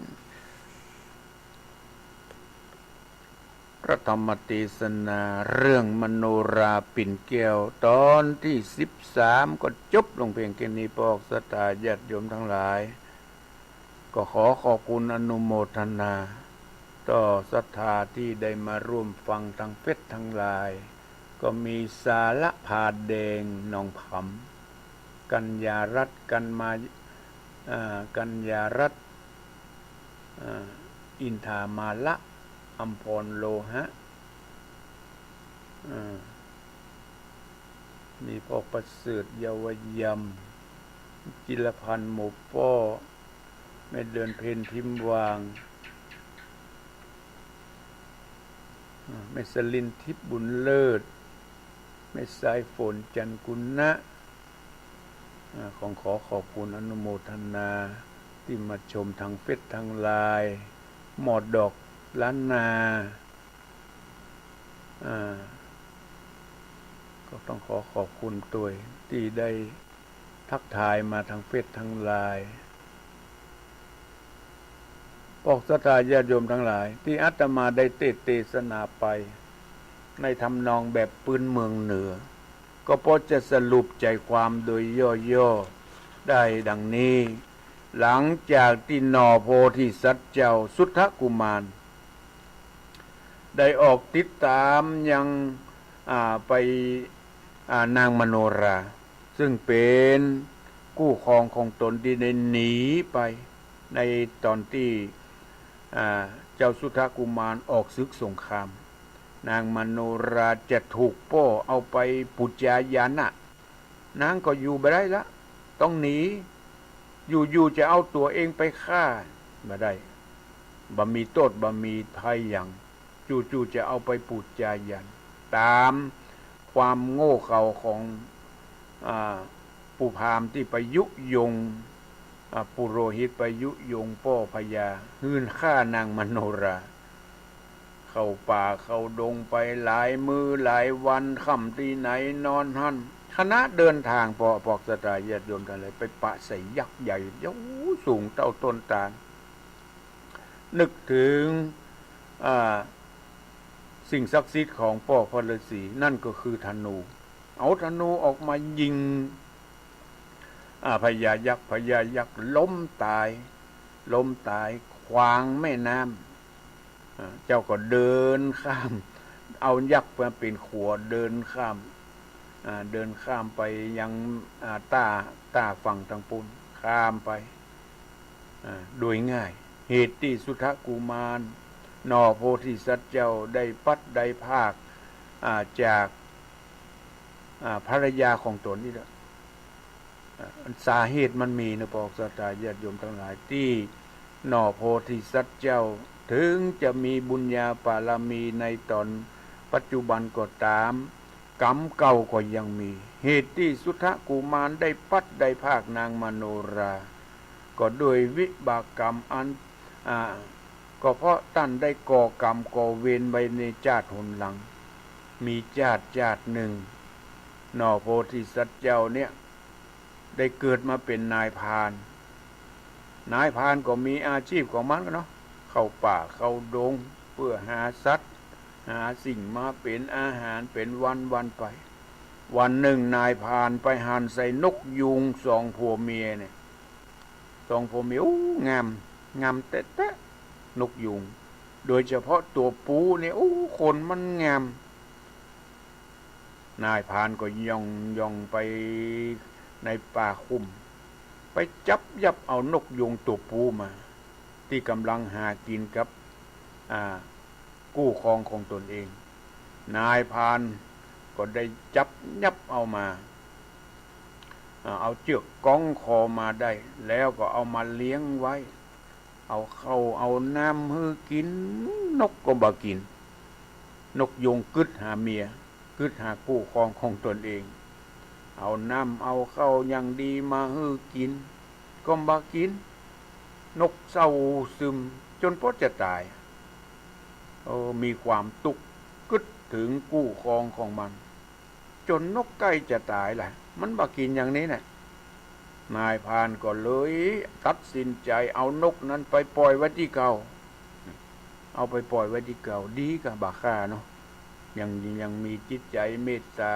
พระธรรมเตสนาเรื่องมโนราปิ่นแก้วต๋อนตี้สิบสาม ก็จบลงเปียงแค่นี้ พวกศรัทธาญาติโยมตังหลาย ก็ขอขอบคุณอนุโมทนา ต่อศรัทธาตี้ได้มาร่วมฟังตังเฟซตังหลาย ก็มีสารภาแดงหนองผำ กัญญารัตน์ กันมา อ่า กัญญารัตน์ อ่า อินทามาละ อัมพรโลหะ อ่า มีพ่อประเสริฐ เยาวยำ จิรพันธ์ หมู่ป้อ แม่เดือนเพ็ญ ทิมวาง อ่า แม่สลิน ทิพย์บุญเลิศ แม่สายฝน จันทร์กุณะ อ่า ของขอขอบคุณอนุโมทนา ตี้มาชมตางเฟซตางไลน์ มอดดอกล้านนา อ่า ก็ต้องขอขอบคุณตวยตี้ได้ทักทายมาตางเฟซตางไลน์ ปอกศรัทธาญาติโยมตังหลาย ตี้อาตมาได้เตสน์เตสนาไป ในทำนองแบบปื้นเมืองเหนือ ก็พอจะสรุปใจ๋ความโดยย่อๆ ได้ดังนี้ หลังจากตี้หน่อโพธิสัตว์เจ้าสุทธกุมาร ได้ออกติดต๋ามยัง อ่า ไป อ่า นางมโนรา ซึ่งเป๋นกู้ครองของต๋นตี้ได้หนีไป ในต๋อนตี้ อ่า เจ้าสุทธกุมารออกศึกสงคราม นางมโนราจะถูกป้อเอาไปปู๋จายัณนะ นางก็อยู่บ่ได้ละ ต้องหนี อยู่ๆ จะเอาตั๋วเองไปฆ่า บ่ได้ บ่มีโต้ษ บ่มีภัยหยัง จู่ๆ จะเอาไปปู๋จายัณ ต๋ามความโง่เขลาของ อ่า ปู่พราหมณ์ตี้ไปยุยง อ่า ปุโรหิตไปยุยงป้อพญา หื้อฆ่านางมโนรา เข้าป่าเข้าดงไปหลายมื้อหลายวัน ค่ำตี้ไหนนอนหั้น ขณะเดินตาง ปอกศรัทธาญาติโยมตังหลาย ไปปะใส่ยักษ์ใหญ่ โอ้ สูงเต้าต้นตาล นึกเถิง อ่า สิ่งศักดิ์สิทธิ์ของป้อพระฤๅษี นั่นก็คือธนู เอาธนูออกมายิง อ่า พญายักษ์ พญายักษ์ล้มต๋าย ล้มต๋ายขวางแม่น้ำ อ่า เจ้าก็เดินข้าม เอายักษ์มาเป๋นขัวเดินข้าม อ่า เดินข้ามไปยัง อ่า ต้า ต้าฝั่งตางปู๊น ข้ามไป อ่า โดยง่าย เหตุตี้สุทธกุมาร หน่อโพธิสัตว์เจ้าได้พลัดได้พราก อ่า จาก อ่า ภรยาของต๋นนี่แหละ อ่า สาเหตุมันมีนะ ปอกศรัทธาญาติโยมตังหลาย ตี้หน่อโพธิสัตว์เจ้า เถิงจะมีบุญญาบารมีในต๋อนปัจจุบันก็ต๋าม กรรมเก่าก็ยังมี เหตุตี้สุทธกุมารได้พลัดได้พรากนางมโนรา ก็ด้วยวิบากกรรมอัน อ่า ก็เพราะต้านได้ก่อกรรมก่อเวรไว้ในจาติหนหลัง มีจาติจาตินึ่ง หน่อโพธิสัตว์เจ้าเนี่ย ได้เกิดมาเป๋นนายพราน นายพรานก็มีอาชีพของมันกั๋นเนาะ เข้าป่าเข้าดง เปื้อหาสัตว์ หาสิ่งมาเป๋นอาหารเป๋นวันๆ ไป วันนึ่งนายพรานไปหันใส่นกยูงสองผัวเมียเนี่ย สองผัวเมีย อู้ งาม งามแต๊ๆ นกยูง โดยเฉพาะตั๋วปูเนี่ย อู้ ขนมันงาม นายพรานก็ย่องย่องไปในป่าคุ่ม ไปจับยับเอานกยูงตั๋วปูมา ตี้ก่ำลังหากิ๋นกับ อ่า กู้ครองของต๋นเอง นายพรานก็ได้จับยับเอามา อ่า เอาเจื้อกก๊องคอมาได้ แล้วก็เอามาเลี้ยงไว้ เอาข้าวเอาน้ำหื้อกิ๋น นกก็บ่กิ๋น นกยูงกึ๊ดหาเมีย กึ๊ดหากู้ครองของต๋นเอง เอาน้ำเอาข้าวอย่างดีมาหื้อกิ๋น ก็บ่กิ๋น นกเศร้าซึมจ๋นปอดจะต๋าย เออ มีความตุ๊กข์กึ๊ดเถิงกู้ครองของมัน จ๋นนกใก้จะต๋ายละ มันบ่กิ๋นอย่างนี้แหละ นายพรานก็เลยตัดสินใจ๋เอานกนั้นไปป่อยไว้ตี้เก่า เอาไปป่อยไว้ตี้เก่า ดีกว่าบ่ฆ่าเนาะ ยัง ยังมีจิตใจ๋เมตต๋า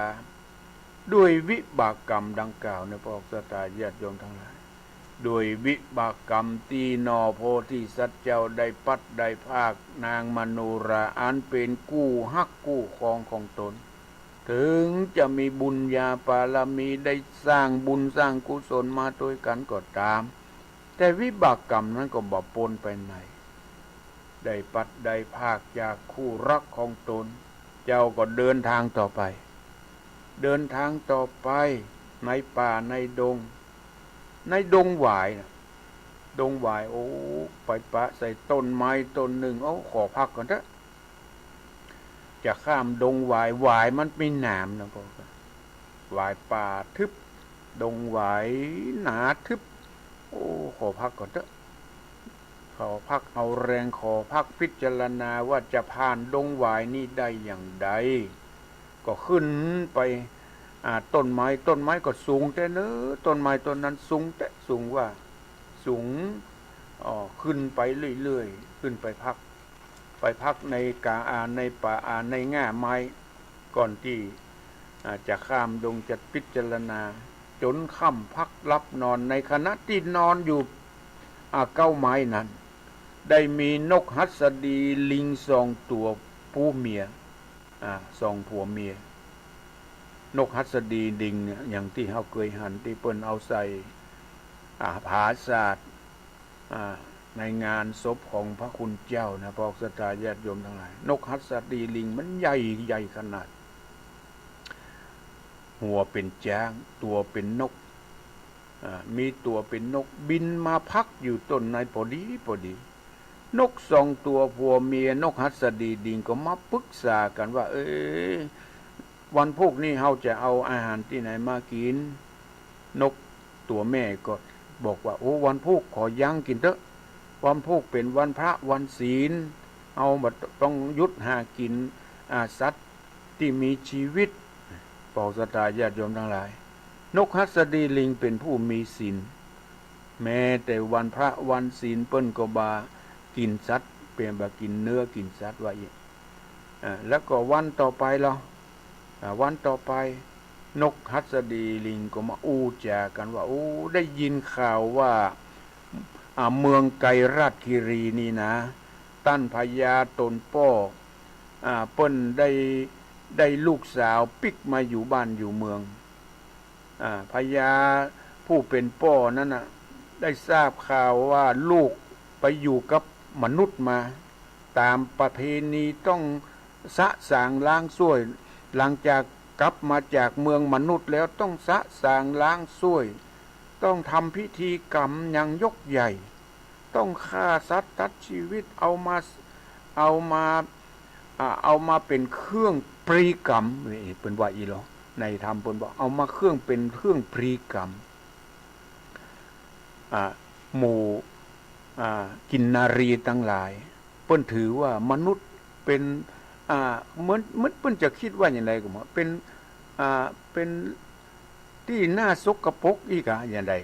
ด้วยวิบากกรรมดังกล่าวเนี่ย ปอกศรัทธาญาติโยมตังหลาย ด้วยวิบากกรรมตี้หน่อโพธิสัตว์เจ้าได้พลัดได้พรากนางมโนรา อันเป๋นกู้ฮักกู้ครองของต๋น เถิงจะมีบุญญาบารมี ได้สร้างบุญสร้างกุศลมาตวยกั๋นก็ต๋าม แต่วิบากกรรมนั้นก็บ่ป๊นไปไหน ได้พลัดได้พรากจากคู่ฮักของต๋น เจ้าก็เดินตางต่อไป เดินตางต่อไป ในป่าในดง ในดงหวายน่ะ ดงหวาย โอ้ ไปปะใส่ต้นไม้ต้นนึ่ง โอ้ ขอพักก่อนเต๊อะ จะข้ามดงหวาย หวายมันมีหนามนะ ปอก หวายป่าทึบ ดงหวายหนาทึบ โอ้ ขอพักก่อนเต๊อะ ขอพักเอาแรง ขอพักพิจารณาว่าจะผ่านดงหวายนี้ได้อย่างใด ก็ขึ้นไป อ่า ต้นไม้ ต้นไม้ก็สูงแต๊เนาะ ต้นไม้ต้นนั้นสูงแต๊ สูงว่า สูง อ่อ ขึ้นไปเรื่อยๆ ขึ้นไปพัก ไปพักในกา อ่า ในป่า อ่า ในง่าไม้ ก่อนตี้ อ่า จะข้ามดง จะพิจารณา จ๋นค่ำพักหลับนอน ในขณะตี้นอนอยู่ อ่า เก๊าไม้นั้น ได้มีนกหัสดีลิงสองตั๋วผู้เมีย อ่า สองผัวเมีย นกหัสดีลิงเนี่ย อย่างตี้เฮาเกยหัน ตี้เปิ้นเอาใส่ อ่า ผาสาท อ่า ในงานศพของพระคุณเจ้านะ พวกศรัทธาญาติโยมตังหลาย นกหัสดีลิงมันใหญ่ ใหญ่ขนาด หัวเป๋นจ๊าง ตั๋วเป๋นนก อ่า มีตั๋วเป๋นนกบินมาพักอยู่ต้นนั้นพอดี พอดี นกสองตั๋วผัวเมีย นกหัสดีลิงก็มาปึกษากั๋นว่า เอ๊ะ วันพูกนี้เฮาจะเอาอาหารตี้ไหนมากิ๋น นกตั๋วแม่ก็บอกว่า โอ้ วันพูกขอยั้งกิ๋นเต๊อะ วันพูกเป๋นวันพระวันศีล เฮาบ่ต้องหยุดหากิ๋น อ่า สัตว์ตี้มีจีวิต พวกศรัทธาญาติโยมตังหลาย นกหัสดีลิงเป๋นผู้มีศีล แม้แต่วันพระวันศีลเปิ้นก็บ่กิ๋นสัตว์ เป๋นบ่กิ๋นเนื้อกิ๋นสัตว์ว่าอี้ อ่า แล้วก็วันต่อไปลอ อ่า วันต่อไป นกหัสดีลิงก็มาอู้จ๋ากั๋นว่า โอ้ ได้ยินข่าวว่า อ่า เมืองไกรราชคีรีนี่นะ ต้านพญาต๋นป้อ อ่า เปิ้นได้ ได้ลูกสาวปิ๊กมาอยู่บ้านอยู่เมือง อ่า พญาผู้เป๋นป้อนั้นน่ะ ได้ทราบข่าวว่าลูกไปอยู่กับมนุษย์มา ต๋ามประเพณีต้องสะสางล้างส้วย หลังจากกลับมาจากเมืองมนุษย์แล้วต้องสะสางล้างส้วย ต้องทำพิธีกรรมอย่างยกใหญ่ ต้องฆ่าสัตว์ตัดจีวิต เอามา เอามา อ่า เอามาเป๋นเครื่องพลีกรรม เปิ้นว่าอี้ลอ ในธรรมเปิ้นบอกเอามาเครื่องเป๋นเครื่องพลีกรรม อ่า หมู่ อ่า กินนารีตังหลาย เปิ้นถือว่ามนุษย์เป๋น อ่า เหมือน เหมือนเปิ้นจะกึ๊ดว่าอย่างใดก็บ่ เป๋น อ่า เป๋นตี้น่าสกปรกอี้กาอย่างใด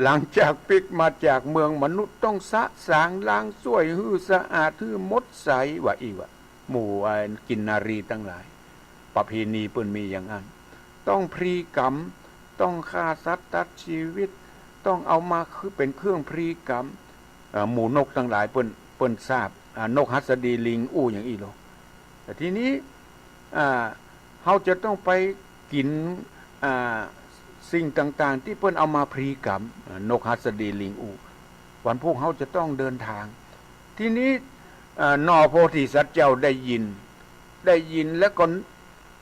หลังจากปิ๊กมาจากเมืองมนุษย์ต้องสะสางล้างส้วยหื้อสะอาดหื้อหมดใสว่าอี้ว่า หมู่ อ่า กินนารีตังหลาย ประเพณีเปิ้นมีอย่างนั้น ต้องพลีกรรม ต้องฆ่าสัตว์ตัดจีวิต ต้องเอามาคือเป๋นเครื่องพลีกรรม อ่า หมู่นกตังหลายเปิ้น เปิ้นทราบ อ่า นกหัสดีลิงอู้อย่างอี้ลอ แต่ทีนี้ อ่า เฮาจะต้องไปกิ๋น อ่า สิ่งต่างๆ ตี้เปิ้นเอามาพลีกรรม อ่า นกหัสดีลิงอู้ วันพูกเฮาจะต้องเดินทาง ทีนี้ อ่า หน่อโพธิสัตว์เจ้าได้ยิน ได้ยินแล้วก็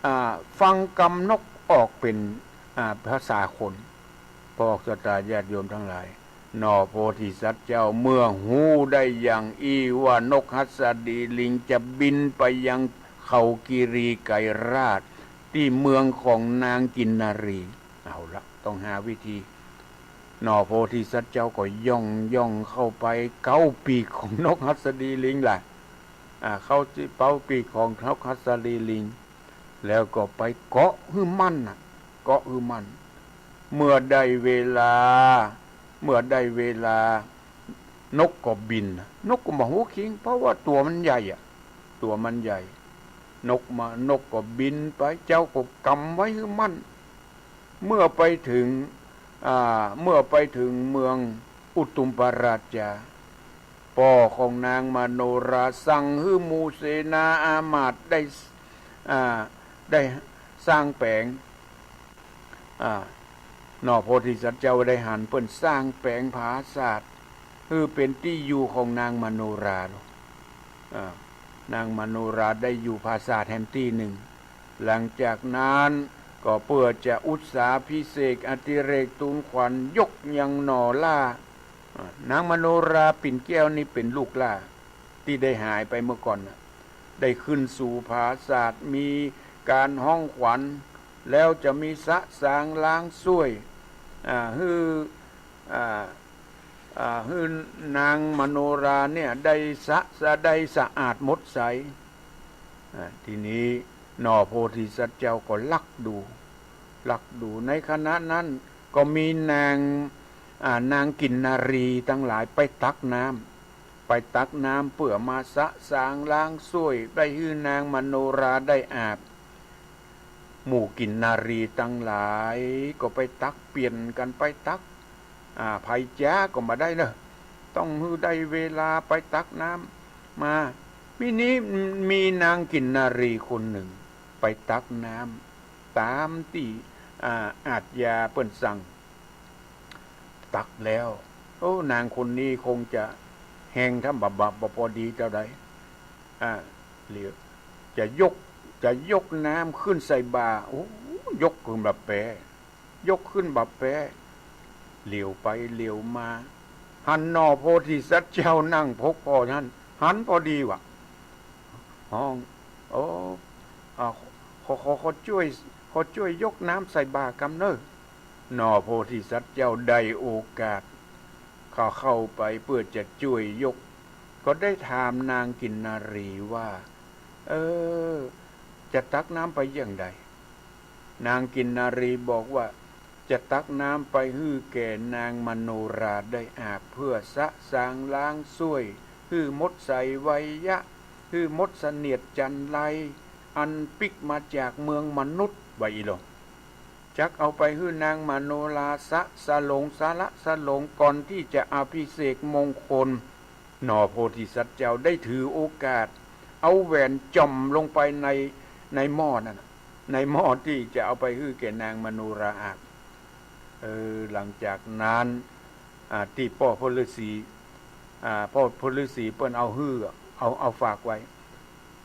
อ่า ฟังกำนกออกเป๋น อ่า ภาษาคน พวกศรัทธาญาติโยมตังหลาย หน่อโพธิสัตว์เจ้าเมื่อฮู้ได้อย่างอี้ว่านกหัสดีลิงจะบินไปยังเขาคีรีไกรราช ตี้เมืองของนางกินนารี เอาละ ต้องหาวิธี หน่อโพธิสัตว์เจ้าก็ย่องย่องเข้าไปเก๊าปีกของนกหัสดีลิงแหละ อ่า เข้าตี้เก๊าปีกของนกหัสดีลิง แล้วก็ไปเกาะหื้อมั่นน่ะ เกาะหื้อมั่น เมื่อได้เวลา เมื่อได้เวลา นกก็บิน นกก็บ่ฮู้คิง เพราะว่าตั๋วมันใหญ่อะ ตั๋วมันใหญ่ นกมา นกก็บินไป เจ้าก็กำไว้หื้อมั่น เมื่อไปถึง อ่า เมื่อไปถึงเมืองอุตุมปราชา ป้อของนางมโนราสั่งหื้อหมู่เสนาอามาตย์ได้ อ่า ได้สร้างแป๋ง อ่า หน่อโพธิสัตว์เจ้าได้หันเปิ้นสร้างแป๋งผาสาท หื้อเป๋นตี้อยู่ของนางมโนรา อ่า นางมโนราได้อยู่ผาสาทแหมตี้นึ่ง หลังจากนั้นก็เปื้อจะอุสสาภิเษกอธิเรกทูลขวัญยกยังหน่อหล้า อ่า นางมโนราปิ่นแก้วนี่เป๋นลูกหล้า ตี้ได้หายไปเมื่อก่อนน่ะ ได้ขึ้นสู่ผาสาท มีก๋านฮ้องขวัญ แล้วจะมีสะสางล้างส้วย อ่า หื้อ อ่า อ่า หื้อนางมโนราเนี่ยได้สะ สะ ได้สะอาดหมดใส อ่า ทีนี้หน่อโพธิสัตว์เจ้าก็ลักดู ลักดู ในขณะนั้นก็มีนาง อ่า นางกินนารีตังหลายไปตักน้ำ ไปตักน้ำเปื้อมาสะสางล้างส้วย ไปหื้อนางมโนราได้อาบ หมู่กินนารีตังหลายก็ไปตัก เปลี่ยนกั๋นไปตัก อ่า ใผจ๊าก็บ่าได้เน่อ ต้องหื้อได้เวลาไปตักน้ำมา มีนี้ มีนางกินนารีคนนึ่งไปตักน้ำต๋ามตี้ อ่า อาชญาเปิ้นสั่ง ตักแล้ว โอ้ นางคนนี้คงจะแฮงทำบ่า บ่า บ่ปอดีเต้าใด อ่า เหลียว จะยก จะยกน้ำขึ้นใส่บ่า โอ้ ยกขึ้นบ่าแป๊ ยกขึ้นบ่าแป๊ เหลียวไปเหลียวมา หันหน่อโพธิสัตว์เจ้านั่งพกผ่อนั้น หันปอดีวะ ฮ้อง โอ้ อ่า ขอ ขอ ขอจ้วย ขอจ้วยยกน้ำใส่บ่ากำเน่อ หน่อโพธิสัตว์เจ้าได้โอกาส เข้า เข้าไปเปื้อจะจ้วยยก ก็ได้ถามนางกินนารีว่า เออ จะตักน้ำไปอย่างใด นางกินนารีบอกว่า จะตักน้ำไปหื้อแก่นางมโนราได้อาบ เปื้อสะสางล้างส้วย หื้อหมดใสไวยะ หื้อหมดเสนียดจัญไร อันปิ๊กมาจากเมืองมนุษย์ ว่าอี้ลอ จักเอาไปหื้อนางมโนราสะสลง สละสลง ก่อนตี้จะอภิเษกมงคล หน่อโพธิสัตว์เจ้าได้ถือโอกาส เอาแหวนจ่อมลงไปใน ในหม้อนั้นน่ะ ในหม้อตี้จะเอาไปหื้อแก่นางมโนราอาบ เออ หลังจากนั้น อ่า ตี้ป้อพ่อฤๅษี อ่า ป้อพ่อฤๅษีเปิ้นเอาหื้อ เอา เอาฝากไว้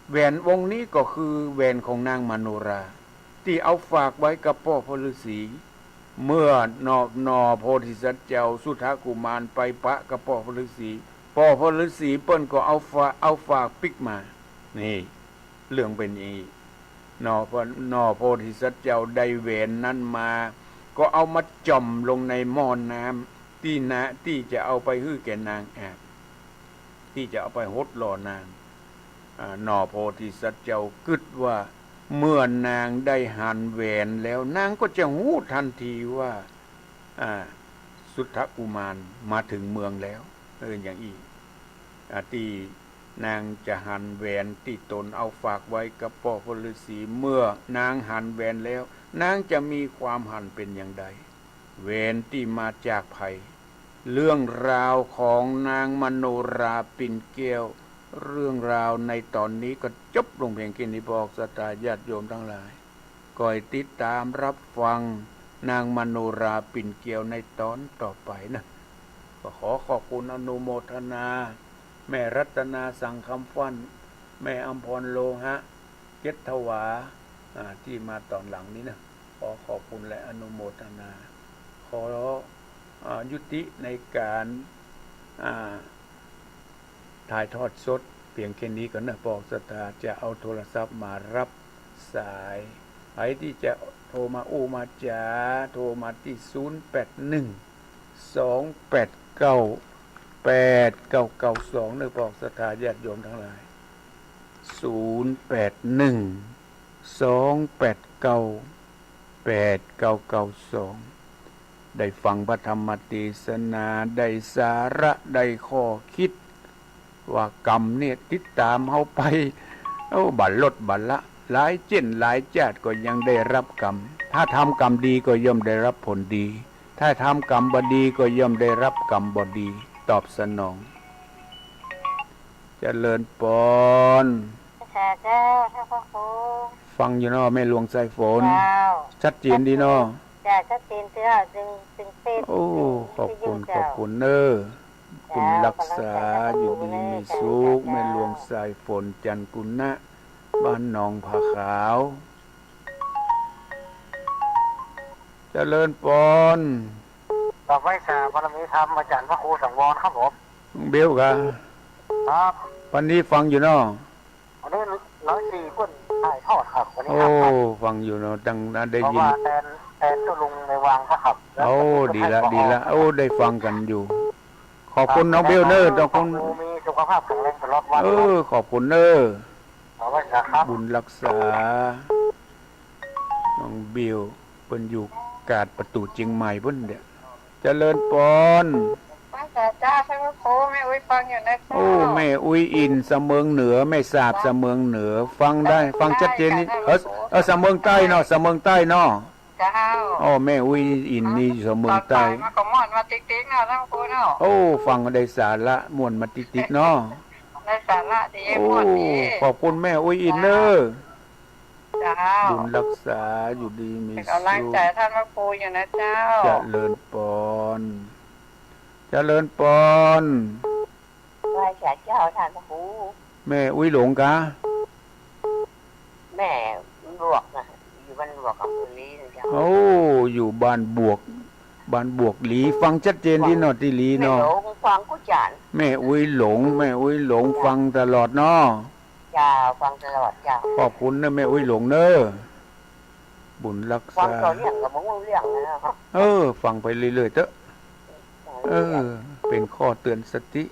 แหวนวงนี้ก็คือแหวนของนางมโนรา ตี้เอาฝากไว้กับป้อพ่อฤๅษี เมื่อหน่อ หน่อโพธิสัตว์เจ้าสุทธกุมารไปปะกับป้อพ่อฤๅษี ป้อพ่อฤๅษีเปิ้นก็เอาฝาก เอาฝากปิ๊กมา นี่ เรื่องเป๋นอย่างนี้ หน่อ หน่อโพธิสัตว์เจ้าได้แหวนนั้นมา ก็เอามาจ่อมลงในหม้อน้ำตี้นะ ตี้จะเอาไปหื้อแก่นางอาบ ตี้จะเอาไปหดหล่อนาง อ่า หน่อโพธิสัตว์เจ้ากึ๊ดว่า เมื่อนางได้หันแหวนแล้ว นางก็จะฮู้ทันทีว่า อ่า สุทธกุมารมาถึงเมืองแล้ว เออ อย่างอี้ อ่า ตี้นางจะหันแหวนตี้ตนเอาฝากไว้กับป้อพ่อฤๅษี เมื่อนางหันแหวนแล้ว นางจะมีความหันเป๋นอย่างใด แหวนตี้มาจากใผ เรื่องราวของนางมโนราปิ่นแก้ว เรื่องราวในต๋อนนี้ก็จบลงเพียงแค่นี้ ปองศรัทธาญาติโยมตังหลาย คอยติดต๋ามรับฟังนางมโนราปิ่นแก้วในต๋อนต่อไปนะ ก็ขอขอบคุณอนุโมทนา แม่รัตนาสังคำฟั่น แม่อำพรโลหะ เกศถวา อ่า ตี้มาต๋อนหลังนี้นะ ขอขอบคุณและอนุโมทนา ขอ อ่า ยุติในก๋าน อ่า ถ่ายทอดสดเพียงแค่นี้ก่อนนะ ปองศรัทธาจะเอาโทรศัพท์มารับสาย ใผตี้จะโทรมาอู้มาจ๋า โทรมาตี้ ศูนย์แปดหนึ่ง สองแปดเก้า แปดเก้าเก้าสอง เน่อ ปองศรัทธาญาติโยมตังหลาย ศูนย์แปดหนึ่ง สองแปดเก้า แปดเก้าเก้าสอง ได้ฟังพระธรรมเตสนา ได้สาระ ได้ข้อคิด ว่ากรรมเนี่ยติดต๋ามเฮาไป โอ้ บ่ลดบ่ละ หลายเจ๊นหลายจาติก็ยังได้รับกรรม ถ้าทำกรรมดีก็ย่อมได้รับผลดี ถ้าทำกรรมบ่ดีก็ย่อมได้รับกรรมบ่ดี ตอบสนอง เจริญปอน สาธุเจ้า เจ้าพระคุณ ฟังอยู่เนาะ แม่หลวงสายฝน เจ้า ชัดเจนดีเนาะ เจ้า ชัดเจนเจ้า ตึง ตึงเป๊ะ โอ้ ตึง ขอบคุณ ตึงเจ้า ขอบคุณเน้อ คุณ เจ้า รักษา กำลังใจ อยู่ดีมีสุข เจ้า แม่หลวงสายฝน จันทร์กุณะ บ้านหนองผาขาว เจริญปอน กราบไหว้สาบารมีธรรมอาจ๋ารย์พระครูสังวรครับผม เบลกะ ครับ วันนี้ฟังอยู่เนาะ วันนี้ร้อยสี่เปิ้นถ่ายทอดครับ วันนี้ โอ้ ครับ ฟังอยู่เนาะ ตั้งนานได้ยิน เพราะว่าแตน แตนตุ๊ลุงในวังนะครับ โอ้ แล้วก็ ดีละ ดีละ โอ้ ได้ฟังกั๋นอยู่ ข ขอบคุณน้องเบลเนอะ ขอบคุณ มีสุขภาพแข็งแรงตลอดวัน เออ ขอบคุณเนอะ เอาไว้นะครับ บุญรักษา น้องเบล เปิ้นอยู่กาดประตู๋เจียงใหม่ปู๊นเนี่ย เจริญปอน ฟังจ้า จ้า พระครู แม่อุ๊ยฟังอยู่นะเจ้า โอ้ แม่อุ๊ยอินสะเมิงเหนือ แม่สาบสะเมิงเหนือ ฟังได้ ฟังชัดเจนนี่ เออ เออ สะเมิงใต้เนาะ สะเมิงใต้เนาะ เจ้า โอ้ แม่อุ๊ยอินนี่สะเมิงใต้ ตอนบ่ายมันก็ม่วนมาติ๊กๆ เนาะ พระครูเนาะ โอ้ ฟังได้สาระ ม่วนมาติ๊กๆ เนาะ ได้สาระดี โอ้ ม่วนดี ขอบคุณแม่อุ๊ยอินเนอะ เจ้า บุญรักษา อยู่ดีมีสุข เป็นกำลังใจท่านพระครูอยู่นะเจ้า เจริญปอน เจริญปอน ไหว้สาเจ้าท่านพระครู แม่อุ๊ยหลงกา แม่บวกนะ อยู่บ้านบวก อำเภอลีนะเจ้า โอ้ อยู่บ้านบวก บ้านบวกลี ฟังชัดเจนตี้เนาะ ตี้ลีเนาะ แม่หลงฟังกู้จ๊าน แม่อุ๊ยหลง แม่อุ๊ยหลง ฟังตลอดเนาะ เจ้า ฟังตลอดเจ้า ขอบคุณเนอะ แม่อุ๊ยหลงเนอะ บุญรักษา ฟังต่อเนื่องก็บ่ฮู้เรื่องแล้วนะครับ เออ ฟังไปเรื่อยๆ เต๊อะ เออ เป็นข้อเตือนสติ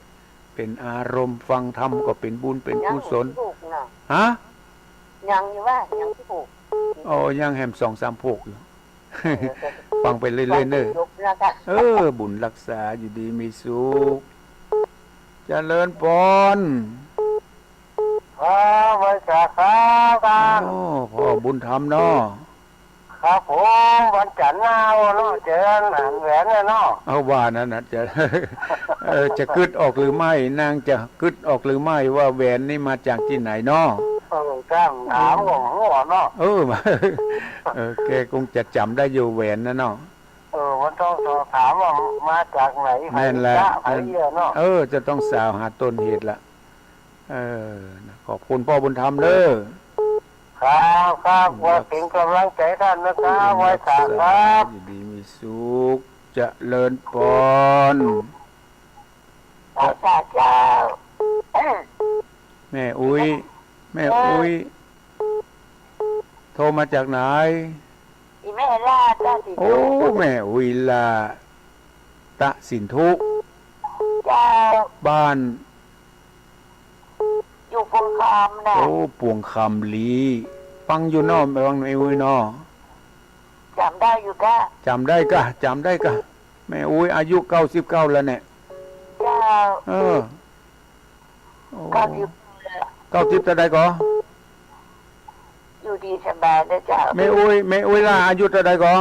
เป็นอารมณ์ ฟังธรรมก็เป็นบุญเป็นกุศล ยังบ่ถูกนะ ฮะ ยังอยู่ว่า ยังบ่ถูก อ๋อ ยังแหมสองสามโผกอยู่ เออ ฟังไปเรื่อยๆ เนอะ ฟังจนจบนะคะ เออ บุญรักษา อยู่ดีมีสุข เจริญปอน ครับ ไหว้สาครับ ครับ โอ้ พ่อบุญธรรมเนาะ ครับผม วันจันทร์หน้าเนาะ เจอกันหาแหวนเนี่ยเนาะ เอาว่านั้นน่ะ จะ เออ จะกึ๊ดออกหรือไม่ นางจะกึ๊ดออกหรือไม่ว่าแหวนนี่มาจากตี้ไหนเนาะ เออ ถาม ถามของหัวเนาะ เออ เออ แกคงจะจ๋ำได้อยู่แหวนนะเนาะ เออ มันต้องสอบถามว่ามาจากไหน แม่นแหละ ใผจ๊ะ ใผเยียะเนาะ เออ จะต้องสาวหาต้นเหตุละ เออ นะ ขอบคุณป้อบุญธรรมเด้อ ครับ ครับ ขอเป๋นก๋ำลังใจ๋ต้านนะครับ ไหว้สาครับ อยู่ดีมีสุข เจริญปอน สาเจ้า แม่อุ๊ย แม่อุ๊ย โทรมาจากไหน อีแม่ล่าตะสินธุ โอ้ แม่อุ๊ยล่าตะสินธุ เจ้า บ้าน อยู่ปวงคำน่ะ โอ้ ปวงคำลี ฟังอยู่เนาะ แม่อุ๊ยเนาะ จ๋ำได้อยู่ก้า จ๋ำได้ก้า จ๋ำได้ก้า แม่อุ๊ยอายุเก้าสิบเก้าแล้วเนี่ย เจ้า เออ โอ้ เก้าสิบ เก้าสิบเต้าใดก่อ อยู่ดีสบายนะเจ้า แม่อุ๊ย แม่อุ๊ยล่าอายุเต้าใดก่อ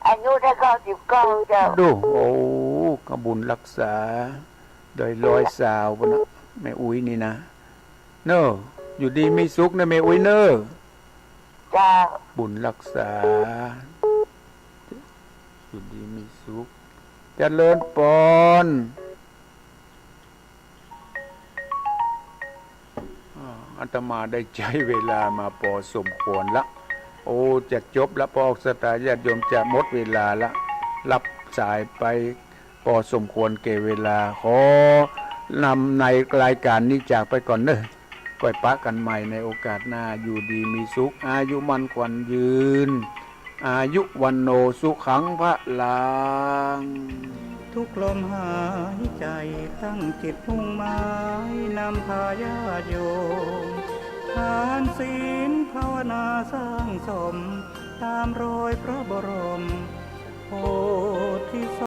อายุได้เก้าสิบเก้าเจ้า ดู โอ้ ก็บุญรักษา ได้ร้อยซาวพุ้นนะ แม่อุ๊ยนี่นะ เนาะ อยู่ดีมีสุขนะแม่อุ๊ยเนาะ เจ้า บุญรักษา อยู่ดีมีสุข เจริญปอน อ่า อาตมาได้ใจ๊เวลามาปอสมควรละ โอ้ จะจบละ ป้อศรัทธาญาติโยม จะหมดเวลาละ รับสายไปปอสมควรแก่เวลา ขอนำในรายก๋านนี้จากไปก่อนเนาะ ก้อยปะกั๋นใหม่ในโอกาสหน้า อยู่ดีมีสุข อายุมั่นขวัญยืน อายุวัณโณสุขังพะลัง ทุกลมหายใจ๋ตั้งจิตมุ่งหมายนำพาญาติโยม ทานศีลภาวนาสร้างสม ต๋ามรอยพระบรมโพธิส